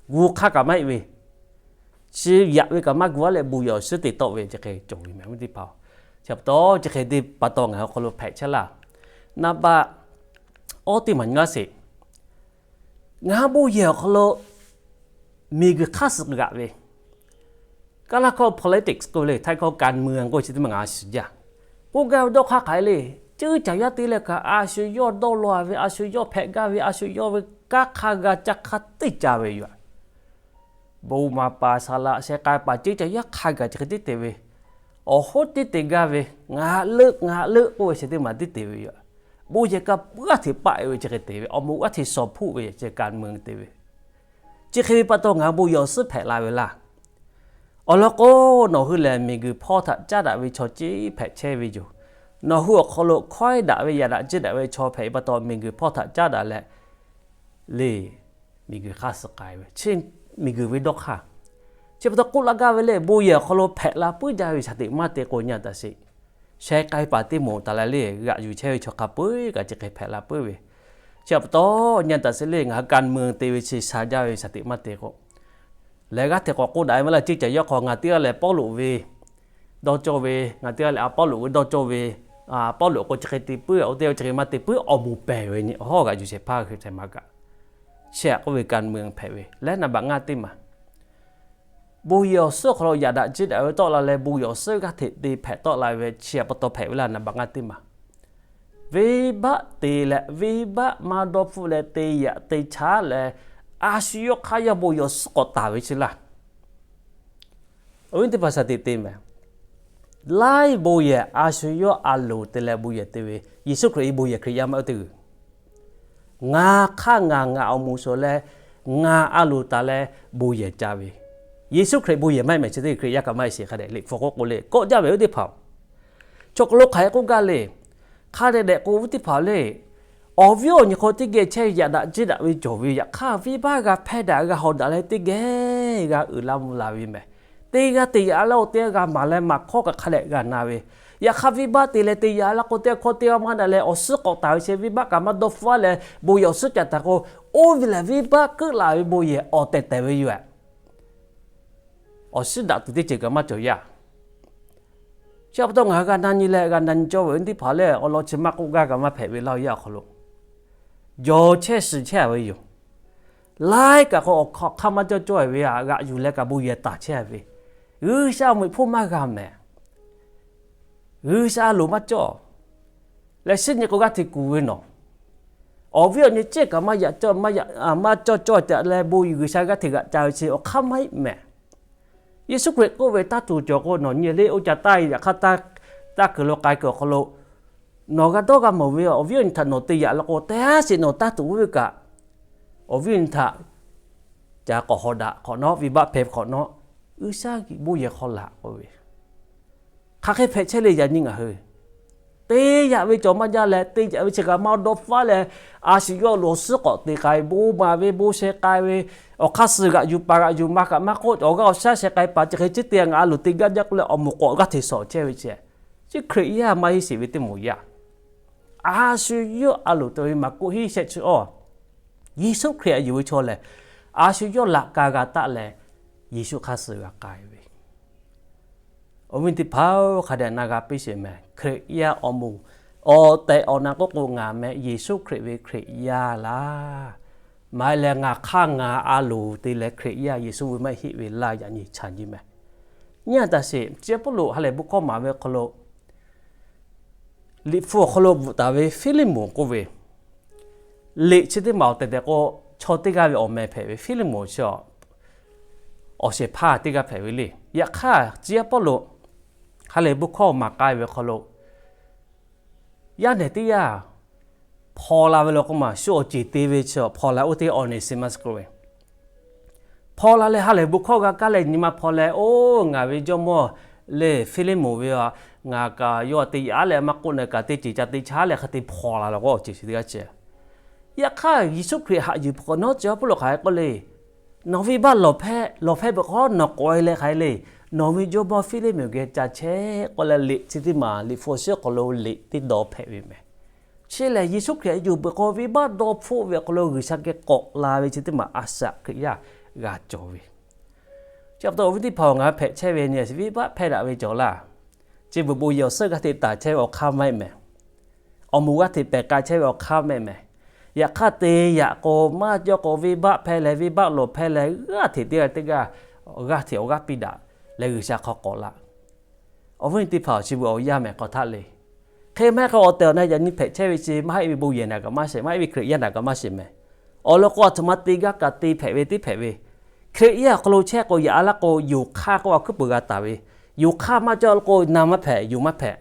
Gu hk'aˇ kaꞈ maˇ heˆ ve, chi yaꞈ ve kaꞈ maˇ gu a leh bon yehˬ awˬ suhˉ te tawˆ ve chi hk'e cawˬ ve meh, awˬ viˉ teˇ hpaˍ-oˬ. Chi pa taw chi hk'e te pa taw ngaˬ hui hk'aw lo hpehꞈ chehˇ laˇ. Naˍ baꞈ awˇ teˇ maˬ nyi laˇ sheˍ. Ngaˬ hui bon yehˬ awˬ hk'aw lo miˬguiˬ hk'aˇ suh g'aꞈ ve, Kaˇlaˇ hkawˇ politics k'oˆ ve le, Htaiˇ hkawˇ การเมือง k'oˆ ve chi teˇ maˬ ngaˬ shiˍ jaˇ. K'oˆ gaˇ ve dawˇ hk'aˇ hk'aˬ hk'e le, ceuˇ caˬ yaˇ te leh kaꞈ a shu yawˇ dawˇ law ve, a shu yawˇ hpehꞈ gaˇ ve, a shu yawˇ ve kanˉ hk'a g'a caˇ hk'a teˇ ca ve yoˬ. Bon maˍ paˍ saˍ laꞈ sheh k'ai paˍ ceuˇ caˬ yaˇ hk'a gaˬ chi hk'e tiˉ te ve, awˬ hoˉ tiˉ te gaˇ ve, ngaˬ leuˆ ngaˬ leuˆ k'oˆ ve chi teˇ maˬ tiˉ te ve yoˬ. Bon yehˬ kaꞈ g'aˇ hteꞈ paˆ e ve chi hk'e te ve, awˬ moˍ g'aˇ hteꞈ shawˍ hpuˆ ve chi การเมือง te ve. Chi hk'e ve pa taw ngaˬ hui bon yehˬ awˬ suhˉ hpehꞈ la ve laˇ. Awˬ lawn k'o, nawˬ hui lehˬ miˬguiˬ hpawˇ htaꞈ caˉ daꞈ ve chaw ceˇ hpehꞈ chehˇ ve yoˬ. Nawˬ hui awˬ hk'aw lo hkawehˇ daꞈ ve yaꞈ daꞈ ciˇ daꞈ ve chaw hpehꞈ ve pa taw miˬguiˬ hpawˇ htaꞈ caˉ daꞈ leh le, miˬguiˬ hk'aˇ suh k'ai ve, chi miˬguiˬ ve dawˇ hk'aˇ. Chi pa taw k'oˆ laˇ gaˇ ve le, bon yehˬ awˬ hk'aw lo hpehꞈ la puiˉ jaˇ ve shaˍ tiꞈ maˇ te k'o nyi a taˍ sheˍ. Sheh k'ai paˍ teˇ moˍ taˍ leh le, g'aꞈ yuˬ chehˇ ve chaw hk'a peu-eˬ kaꞈ chi hk'e hpehꞈ la puiˉ ve. Chi pa taw nyi a taˍ sheˍ le, ngaˬ hui การเมือง te ve chi sha jaˇ ve shaˍ tiꞈ maˇ te k'o, lehˬ g'aˇ hteꞈ k'awꞈ k'oˆ daꞈ ve maˇ laˇ. Ceuˇ caˬ yaˇ hk'aw ngaˬ teˇ g'aˇ lehˬ Pawˇluꞈ ve dawˇ cawˇ ve, ngaˬ teˇ g'aˇ lehˬ Apawˇluꞈ ve dawˇ cawˇ ve, Pawˇluꞈ k'o chi hk'e te puiˉ, oˇ teˇ g'aˇ chi hk'e maˇ te puiˉ, awˬ moˍ pehˬ ve nyi, awˬ hawˉ g'aꞈ yuˬ shehˍ hpaˇ hk'e hpehꞈ maˇ kaꞈ. Chi htaꞈ k'oˆ ve การเมือง hpehꞈ ve leh naˍ baꞈ ngaˇ teˇ maˬ bon yehˬ awˬ suhˉ awˬ hk'aw lo yaꞈ daꞈ ciˇ daꞈ ve tawˆ la leh bon yehˬ awˬ suhˉ g'aˇ hteꞈ te hpehꞈ tawˆ la ve chi htaꞈ pa taw hpehꞈ ve laˇ. Naˍ baꞈ ngaˇ teˇ maˬ venˇbaˆ te leh venˇbaˆ maˇ dawˇ hpfuhˆ leh te yaꞈ te chaˉ leh, a shu yawˇ hk'aˇ yaˇ bon yehˬ awˬ suhˉ k'awꞈ taˍ ve chi laˇ. Awˬ viˉ teˇ hpaˍ shaˍ tiꞈ te meh. Laiˉ bon yehˬ a shu yawˇ a loˍ te leh bon yehˬ te ve, Yeˍsuˆ Hkriꞈ bon yehˬ Hkriꞈ yaˇ maˇ oˇ teˇ g'uiˬ. Ngaˬ hk'aˇ ngaˬ ngaˬ awˬ moˍ suhˍ leh ngaˬ a loˍ taˍ leh bon yehˬ ca ve, Yeˍsuˆ Hkriꞈ bon yehˬ maˇ heˆ mehˍ chi teˇ g'uiˬ Hkriꞈ yaˇ kaꞈ maˇ heˆ sheˍ hk'a dehꞈ Liꞈ hpu k'oˆ k'o le kawˆ jaˇ ve oˇ teˇ hpaˍ-oˬ. Chaw hk'aw lo hk'aˬ hk'e k'oˆ gaˇ le. Hk'a dehꞈ dehꞈ k'o oˇ teˇ hpaˍ le, awˬ viˉ awˬ nyi hk'aw teˇ geh chehˇ yaꞈ daꞈ ciˇ daꞈ ve cawˬ ve, yaꞈ hk'aˇ venˇbaˆ g'a hpehˇ daꞈ g'a haw daꞈ leh teˇ geh g'a uiˍ la mvuh la ve meh. Teˇ g'aˇ te yaꞈ la k'o teˇ g'aˇ g'a maˍ leh maˍ hkawˇ kaꞈ hk'a dehꞈ g'a na ve, yaꞈ hk'aˇ venˇbaˆ te leh te yaꞈ la k'o teˇ g'aˇ hkawˇ teˇ g'aˇ maˇ daꞈ leh awˬ suhˉ k'awꞈ taˍ ve chi venˇbaˆ kaꞈ maˇ dawˇ hpfuhˆ leh bon yehˬ awˬ suhˉ ca taˍ k'o, oˇ ve lehˬ venˇbaˆ keuˆ la ve bon yehˬ awˬ tehˬ tehˬ ve yoˬ. Awˬ suhˉ daꞈ tuˬ teˇ ceuˬ kaꞈ maˇ cawˬ yaˇ. Chi pa taw ngaˬ hui g'a na nyi leh g'a na nyi cawˇ ve teˇ hpaˍ lehˬ, awˬ lawn chi maˇ k'oˆ gaˇ kaꞈ maˇ hpehꞈ ve laˇ yaˇ awˬ hk'aw lo, jawˬ chehˇ shiˍ chehˇ a ve yoˬ. Laiˉ kaꞈ k'o awˬ hk'aˇ maˇ cawˇ cawˇ ve, g'aꞈ yuˬ leh kaꞈ bon yehˬ taˍ chehˇ a ve, G'uiˬsha awˬ meꞈ hpawˇ maˇ g'a mehˍ. G'uiˬsha loˍ maˇ cawˇ. Leh shinˉ nyi k'o g'aˇ hteꞈ kuˬ ve nawˬ, awˬ viˉ awˬ nyi cehˇ kaꞈ maˇ cawˇ cawˇ ca leh bon G'uiˬsha g'aˇ hteꞈ g'aꞈ ca ve chi awˬ hk'aˇ maˇ heˆ mehˍ. Yeˍsuˆ Hkriꞈ k'oˆ ve, taˇ tuˬ cawˬ k'o nawˬ nyi le, oˇ ca taˇ yaꞈ hk'aˇ taˇ kuiˬ lo k'ai kuiˬ awˬ hk'aw lo nawˬ g'a dawˇ g'a mawˬ ve awˬ viˉ awˬ nyi htaꞈ nawˬ te yaꞈ la k'o, teˇ haˉ sheˍ nawˬ taˇ tuˬ oˇ ve kaꞈ, awˬ viˉ awˬ nyi htaꞈ ca k'awꞈ haw daꞈ hk'awꞈ nawˉ, venˇbaˆ hpehˇ hk'awꞈ nawˉ, G'uiˬsha bon yehˬ hk'aw laꞈ k'oˆ ve, hk'aˬ hk'e hpehꞈ chehˇ le yaꞈ nyi ngaˬ hui. Te yaꞈ ve cawˬ maˇ jaˇ leh, te yaꞈ ve chi kaꞈ maˇ dawˇ hpfuhˆ leh, a shu yawˇ lo awˬ suhˉ k'awꞈ te k'ai, bon maˍ ve, bon sheh k'ai ve, awˬ hk'aˇ suh g'aꞈ yuˬ paˍ g'aꞈ yuˬ ma kaꞈ maˇ k'oˆ, awˬ g'aˇ awˬ shaˉ sheh k'ai paˍ chi hk'e ciˉ te ngaˬ a loˍ te gaˇ jaˇ k'oˆ leh awˬ moˍ k'awꞈ g'aˇ hteꞈ shawˍ chehˇ ve chi, chi Hkriꞈ yaˇ maˇ heˆ sheˍ ve teˇ moˍ yaˇ. A shu yawˇ a loˍ te ve maˍ k'oˆ hiˉ shehˆ chi awˇ, Yeˍsuˆ Hkriꞈ htaꞈ yuˬ ve chaw lehˬ, a shu yawˇ laꞈ ka g'a taˆ leh, Yeˍsuˆ hk'aˇ suh g'a k'ai ve. Awˬ viˉ teˇ hpaˍ-oˬ, hk'a dehꞈ na g'a piˇ sheˍ mehˍ. Hkriꞈ yaˇ awˬ moˍ awˬ tehˬ awˬ na k'oˆ k'o, ngaˬ meh Yeˍsuˆ Hkriꞈ ve Hkriꞈ yaˇ laˇ. Maˇ heˆ leh ngaˬ hk'aˇ ngaˬ a loˍ te leh Hkriꞈ yaˇ Yeˍsuˆ ve maˇ heˆ ve laˇ, yaꞈ nyi chaꞈ nyi mehˍ. Nyi a taˍ sheˍ, chi Pawˇluꞈ ha lehˬ bon hkawˇ maˍ ve awˬ hk'aw lo, Liꞈ hpu awˬ hk'aw lo bvuhꞈ taˍ ve Hpiˇliˇmonˍ k'oˆ ve, liꞈ chi teˇ maˬ awˬ tehˬ tehˬ k'o, chaw teˇ g'aˇ ve awˬ meh hpehꞈ ve, Hpiˇliˇmonˍ chi awˬ shehˍ hpaˇ teˇ g'aˇ hpehꞈ ve le. Yaꞈ hk'aˇ, chi a Pawˇluꞈ ha lehˬ bon hkawˇ maˍ k'ai ve awˬ hk'aw lo, yaˇ nehˬ teˇ g'aˇ hpaw la ve lo k'o maˬ, shu awˬ ceˬ te ve chi hpaw la, oˇ teˇ Oneˍsiˍmaˆ k'oˆ ve, hpaw la leh ha lehˬ bon hkawˇ g'a kaˇ leh nyi ma hpaw leh, Oˇ, ngaˬ ve jawˇmawˇ le Hpiˇliˇmonˍ ve a, ngaˬ kaꞈ yawˇ te yaꞈ leh maˇ k'oˆ naˍ kaꞈ teˇ ceˬ ca te chaˇ leh hk'a te hpaw la lo k'o, awˬ ceˬ chi teˇ g'aˇ ceh. Yaꞈ hk'aˇ, Yeˍsuˆ Hkriꞈ haꞈ yuˬ peuˬ hk'awꞈ nawˉ, chi a Pawˇluꞈ hk'aˬ hk'e k'oˆ le, Nawˬ venˇbaˆ lawˬ hpehˇ, lawˬ hpehˇ peuˬ hk'awꞈ nawˬ k'awꞈ e leh hk'aˬ hk'e le, nawˬ ve jawˇmawˇ Hpiˇliˇmonˍ geh ca chehˇ k'oˆ leh, liꞈ chi teˇ maˬ, liꞈ hpu awˬ shiˉ awˬ hk'aw lo liꞈ teˇ dawˬ hpehꞈ ve mehˍ. Chi lehˬ, Yeˍsuˆ Hkriꞈ yuˬ peuˬ k'o, venˇbaˆ dawˇ hpfuhˆ ve awˬ hk'aw lo G'uiˬsha geh k'awꞈ la ve chi teˇ maˬ a shaꞈ Hkriꞈ yaˇ g'a cawˬ ve. Chi pa taw awˬ viˉ teˇ hpaˍ-oˬ, ngaˬ hui hpehꞈ chehˇ ve nyi, venˇbaˆ hpehˇ daꞈ ve cawˬ laˇ. Chi beuꞈ bon yehˬ awˬ suhˉ g'aˇ hteꞈ taˍ chehˇ ve awˬ hk'aˇ maˇ heˆ mehˍ. Awˬ moˍ g'aˇ hteꞈ pehˬ k'ai chehˇ ve awˬ hk'aˇ maˇ heˆ mehˍ. Yaꞈ hk'aˇ, te yaꞈ k'o maˇ cawˇ k'o, venˇbaˆ hpehˇ leh venˇbaˆ lawˬ hpehˇ leh, g'aˇ hteꞈ teˇ g'aˇ teˇ g'aˇ g'aˇ hteꞈ awˬ g'aˇ piˇ daꞈ leh G'uiˬsha hk'aw k'awꞈ la. Awˬ viˉ teˇ hpaˍ-oˬ, chi beuꞈ awˬ yanˇ mehˍ k'awꞈ htaˇ le. Hk'e maˇ heˆ k'o, awˬ tehˬ awˬ na yaꞈ nyi hpehꞈ chehˇ ve chi maˇ heˆ ve bon yehˬ naˬ kaꞈ maˇ sheˍ, maˇ heˆ ve Hkriꞈ yaˇ naˬ kaꞈ maˇ sheˍ mehˍ. Awˬ lawn k'o, a htoꞈ ma te gaˇ kaꞈ te hpehꞈ ve teˇ hpehꞈ ve, Hkriꞈ yaˇ awˬ hk'aw lo chehˇ k'o, yaꞈ a laˇ k'o, yonˍ hk'aˇ k'oˆ a hkuiˉ peuˬ g'a taˍ ve, yonˍ hk'aˇ maˇ cawˇ k'o, na maˇ hpehꞈ, yonˍ maˇ hpehꞈ.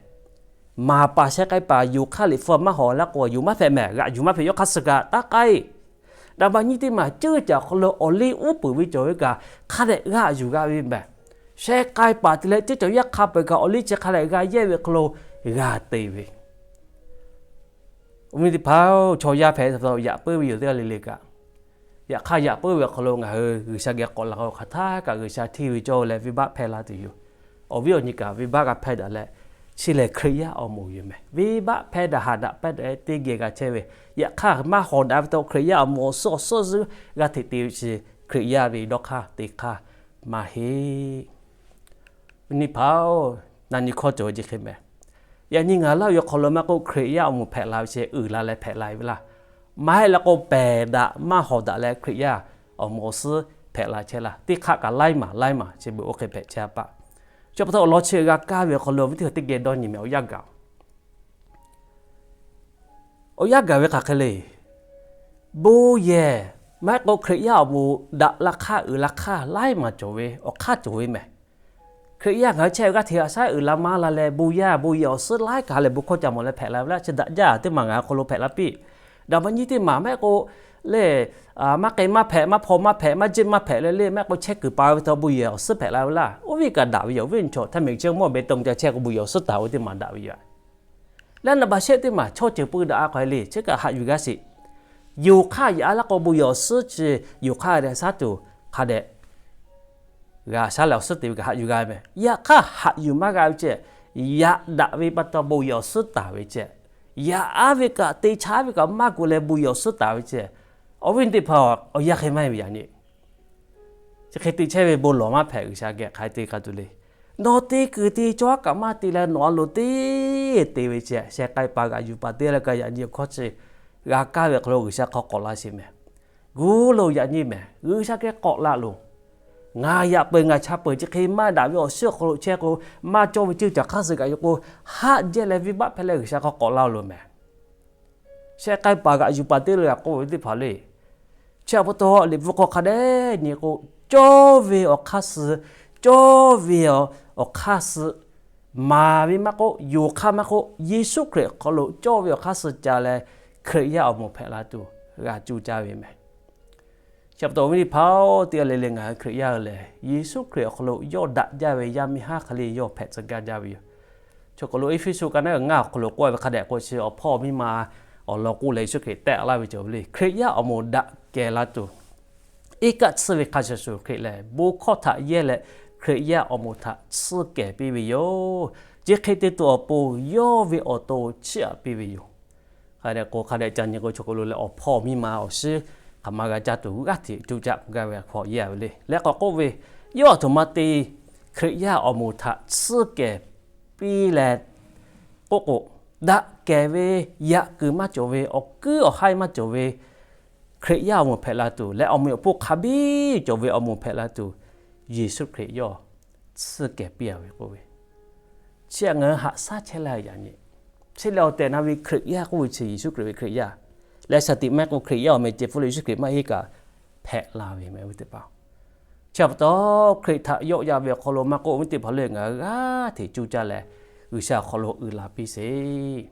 Maˍ paˍ sheh k'ai paˍ yonˍ hk'aˇ liꞈ hpu maˇ hawˍ laˇ k'o, yonˍ maˇ hpehꞈ mehˍ, g'aꞈ yuˬ maˇ hpehꞈ, yawˇ hk'aˇ suh kaꞈ taˇ k'ai. Daꞈ ma nyiˇ teˇ maˬ ceuˇ caˬ awˬ hk'aw lo awˬ liˇ uˉ peunˍ ve cawˬ ve kaꞈ, hk'a dehꞈ g'aꞈ yuˬ g'a ve mehˍ. Sheh k'ai paˍ te leh ceuˇ caˬ yaˇ hk'a peu-eˬ kaꞈ awˬ liˇ chi hk'a dehꞈ g'a yehˇ ve hk'aw lo g'a te ve. Awˬ viˉ teˇ hpaˍ-oˬ, chaw yaˇ hpehꞈ ve htaꞈ pa taw yaꞈ puiˉ ve yoˬ teˇ g'aˇ le le kaꞈ, yaꞈ hk'aˇ yaꞈ puiˉ ve awˬ hk'aw lo ngaˬ hui G'uiˬsha geh k'awꞈ la k'o, hk'aˬ htaˇ kaꞈ G'uiˬsha hteˇ ve cawˇ leh venˇbaˆ hpehˇ la tuˬ yoˬ. Awˬ viˉ awˬ nyi kaꞈ venˇbaˆ g'a hpehˇ daꞈ leh, chi lehˬ Hkriꞈ yaˇ awˬ moˍ yoˬ mehˍ. Venˇbaˆ hpehˇ daꞈ haꞈ daꞈ hpehˇ daꞈ teˇ geh g'a chehˇ ve, yaꞈ hk'aˇ maˇ hawˍ daꞈ ve htaꞈ Hkriꞈ yaˇ awˬ moˍ awˬ suhˉ awˬ suhˉ zuhˆ g'aˇ hteꞈ te ve chi Hkriꞈ yaˇ ve dawˇ hk'aˇ te hk'aˇ maˇ heˆ. Awˬ viˉ teˇ hpaˍ-oˬ, na nyi hkawˇ cawˬ ve chi hk'e mehˍ. Yaꞈ nyi ngaˬ laˇ ve awˬ hk'aw lo maˇ k'oˆ, Hkriꞈ yaˇ awˬ moˍ hpehꞈ la ve chi uiˍ la leh hpehꞈ la ve laˇ. Maˇ heˆ la k'o, pehˬ daꞈ maˇ hawˍ daꞈ leh Hkriꞈ yaˇ awˬ moˍ awˬ suhˉ hpehꞈ la chehˇ laˇ. Teˇ hk'aˆ kaꞈ laiˉ maˬ laiˉ maˬ chi beuꞈ oˇ hk'e hpehꞈ chehˇ a paˆ. Chi pa taw awˬ lawn chi g'a kaˇ ve awˬ hk'aw lo awˬ viˉ teˇ hpaˍ teˇ geh dawˇ nyi mehˍ, awˬ yanˇ gaˬ awˬ yanˇ gaˬ ve hk'aˬ hk'e le. Bon yehˬ maˇ heˆ k'o Hkriꞈ yaˇ awˬ moˍ daꞈ la hk'aˇ uiˍ la hk'aˇ laiˉ maˬ cawˬ ve, awˬ hk'aˇ cawˬ ve mehˍ. Hkriꞈ yaˇ ngaˬ hui chehˇ ve g'aˇ hteꞈ a shaˉ uiˍ la maˇ la leh, bon yaˇ bon yehˬ awˬ suhˉ laiˉ kaꞈ leh bon hkawˇ ca mawˬ leh hpehꞈ la ve laˇ. Chi daꞈ jaˇ teˇ maˬ ngaˬ hui hk'aw lo hpehꞈ la piˇ. Daꞈ ma nyiˇ teˇ maˬ maˇ heˆ k'o, le, maˇ k'ai maˇ hpehꞈ, maˇ hpaw maˇ hpehꞈ, maˇ jeˆ maˇ hpehꞈ le le, maˇ heˆ k'o chehˇ kuiˬ pa ve htaꞈ bon yehˬ awˬ suhˉ hpehꞈ la ve laˇ. Oˇ ve kaꞈ daꞈ ve yoˬ. Awˬ viˉ chaw htaˇ mehˍ chi mawˇ beˍ tawˇ ca chehˇ k'o bon yehˬ awˬ suhˉ taˍ ve teˇ maˬ daꞈ ve yoˬ. Leh naˍ baˬ shehˆ teˇ maˬ chaw ceuˬ pui daꞈ a k'aw e le, chi kaꞈ haꞈ yuˬ g'a sheˍ. Yonˍ hk'aˇ yaꞈ a laˇ k'o bon yehˬ awˬ suhˉ chi, yonˍ hk'aˇ g'a shaˉ tuˬ hk'a dehꞈ g'a shaˉ leh awˬ suhˉ te ve kaꞈ haꞈ yuˬ g'a mehˍ. Yaꞈ hk'aˇ haꞈ yuˬ maˇ g'a ve ceh, yaꞈ daꞈ ve pa taw bon yehˬ awˬ suhˉ taˍ ve ceh, yaꞈ aˉ ve kaꞈ te chaˇ ve kaꞈ maˇ gu leh bon yehˬ awˬ suhˉ taˍ ve ceh, awˬ viˉ teˇ hpaˍ awˬ yanˇ hk'e maˇ heˆ ve yaꞈ nyi. Chi hk'e te chehˇ ve bon lawˬ maˇ hpehꞈ, G'uiˬsha geh hk'aˬ hk'e te k'a tuˬ le. Nawˬ te kuiˬ te cawˇ kaꞈ maˇ te leh nawˬ a loˍ teˇ te ve ceh, sheh k'ai paˍ g'aꞈ yuˬ paˍ teˇ g'aˇ le kaꞈ yaꞈ nyi awˬ hkawˇ chi g'a kaˇ ve hk'aw lo G'uiˬsha hk'aw k'awꞈ la sheˍ mehˍ. Gu loˬ yaꞈ nyi mehˍ, G'uiˬsha geh k'awꞈ la loˬ. Ngaˬ yaꞈ peuˬ ngaˬ cha peuˬ chi hk'e maˇ daꞈ ve awˬ suhˉ awˬ hk'aw lo chehˇ k'o, maˇ cawˇ ve ceuˇ caˬ hk'aˇ suh kaꞈ yoˬ k'o, haˆ jehˇ leh venˇbaˆ hpehˇ leh G'uiˬsha hk'aw k'awꞈ la loˬ mehˍ. Sheh k'ai paˍ g'aꞈ yuˬ paˍ teˇ g'aˇ le kaꞈ k'oˆ ve teˇ hpaˍ le. Chi pa taw liꞈ bvuhꞈ k'o hk'a dehꞈ nyi k'o, cawˇ ve awˬ hk'aˇ suh, cawˇ ve awˬ hk'aˇ suh, maˍ ve maˇ k'oˆ, yonˍ hk'aˇ maˇ k'oˆ, Yeˍsuˆ Hkriꞈ hk'aw lo cawˇ ve awˬ hk'aˇ suh ca leh Hkriꞈ yaˇ awˬ moˍ hpehꞈ la tuˬ g'a cuˇ caˇ ve mehˍ. Chi pa taw awˬ viˉ teˇ hpaˍ-oˬ, teˇ g'aˇ le le ngaˬ hui Hkriꞈ yaˇ leh Yeˍsuˆ Hkriꞈ awˬ hk'aw lo yawˇ daꞈ jaˇ ve yaˇ miˇ haˉ hk'e le yawˇ hpehꞈ tcuh gaˇ jaˇ ve yoˬ. Chaw k'aw lo Eˇfeˇsuꞈ ka naˉ ngaˇ awˬ hk'aw lo k'oˆ ve hk'a dehꞈ k'o chi awˬ hpawˇ miˇ ma awˬ lawn k'oˆ leh Yeˍsuˆ Hkriꞈ tehˆ laˇ ve cawˬ ve le. Hkriꞈ yaˇ awˬ moˍ daꞈ kehˬ la tuˬ, iˉ kaˆ tsuhˇ ve hk'a shuˍ shuˍ Hkriꞈ lehˬ bon hkawˇ htaꞈ yehˇ leh Hkriꞈ yaˇ awˬ moˍ htaꞈ tsuhˇ kehˬ piˇ ve yoˬ. Chi hk'e te tuˬ awˬ pon yawˇ ve awˬ to chiˇ aꞈ piˇ ve yoˬ. Hk'a dehꞈ k'o, hk'a dehꞈ ca nyi k'o, chaw k'o lo leh awˬ hpawˇ miˇ ma awˬ shiˉ hk'aˬ ma g'a caˇ tuˬ g'aˇ hteꞈ coˇ caˆ k'oˆ gaˇ ve hk'aw yaˇ ve le. Leh k'awꞈ k'oˆ ve, yawˇ aˬ htoꞈ ma te Hkriꞈ yaˇ awˬ moˍ htaꞈ tsuhˇ kehˬ piˇ leh k'oˆ k'o, daꞈ kehˬ ve, yaꞈ kuiˬ maˇ cawˬ ve, awˬ kuiˉ awˬ haiˇ maˇ cawˬ ve Hkriꞈ yaˇ awˬ moˍ hpehꞈ la tuˬ leh, awˬ meꞈ awˬ hponˇ hk'a biˇ cawˬ ve awˬ moˍ hpehꞈ la tuˬ, Yeˍsuˆ Hkriꞈ yawˇ tsuhˇ kehˬ piˇ a ve k'oˆ ve, chi htaꞈ ngaˬ hui haꞈ shaˉ chehˇ laˇ yaꞈ nyi. Chi lehˬ awˬ tehˬ na ve Hkriꞈ yaˇ k'oˆ ve chi Yeˍsuˆ Hkriꞈ ve Hkriꞈ yaˇ leh shaˍ tiꞈ maˇ heˆ k'o, Hkriꞈ yaˇ awˬ meh ceh hpfuhˇ leh Yeˍsuˆ Hkriꞈ maˇ heˆ kaꞈ hpehꞈ la ve meh ve teˇ hpaˍ. Chi pa taw, Hkriꞈ htaꞈ yawˆ yan ve awˬ hk'aw lo maˇ k'oˆ, awˬ viˉ teˇ hpaˍ lehˬ, ngaˬ hui g'aˇ hteꞈ coˇ caˇ leh G'uiˬsha awˬ hk'aw lo uiˍ la piˇ sheˍ.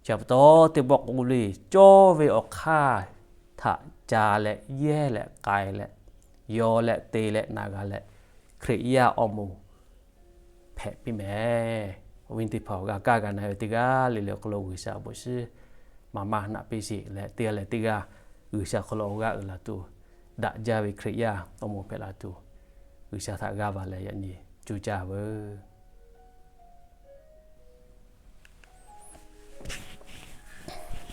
Chi pa taw, teˇ pawˆ k'o le, cawˇ ve awˬ hk'aˇ htaꞈ ca leh yehˇ leh k'ai leh, yaw leh te leh na g'a leh, Hkriꞈ yaˇ awˬ moˍ hpehꞈ piˇ meh. Awˬ viˉ teˇ hpaˍ, awˬ g'a kaˇ g'a na ve teˇ g'aˇ le le awˬ hk'aw lo G'uiˬsha awˬ bon shiˉ maˍ maˇ naꞈ piˇ sheˍ leh, teˇ g'aˇ leh teˇ g'aˇ G'uiˬsha awˬ hk'aw lo awˬ g'aˇ uiˍ la tuˬ, daꞈ jaˇ ve Hkriꞈ yaˇ awˬ moˍ hpehꞈ la tuˬ, G'uiˬsha htaꞈ g'aˇ va leh yaꞈ nyi coˇ caˇ veuˬ.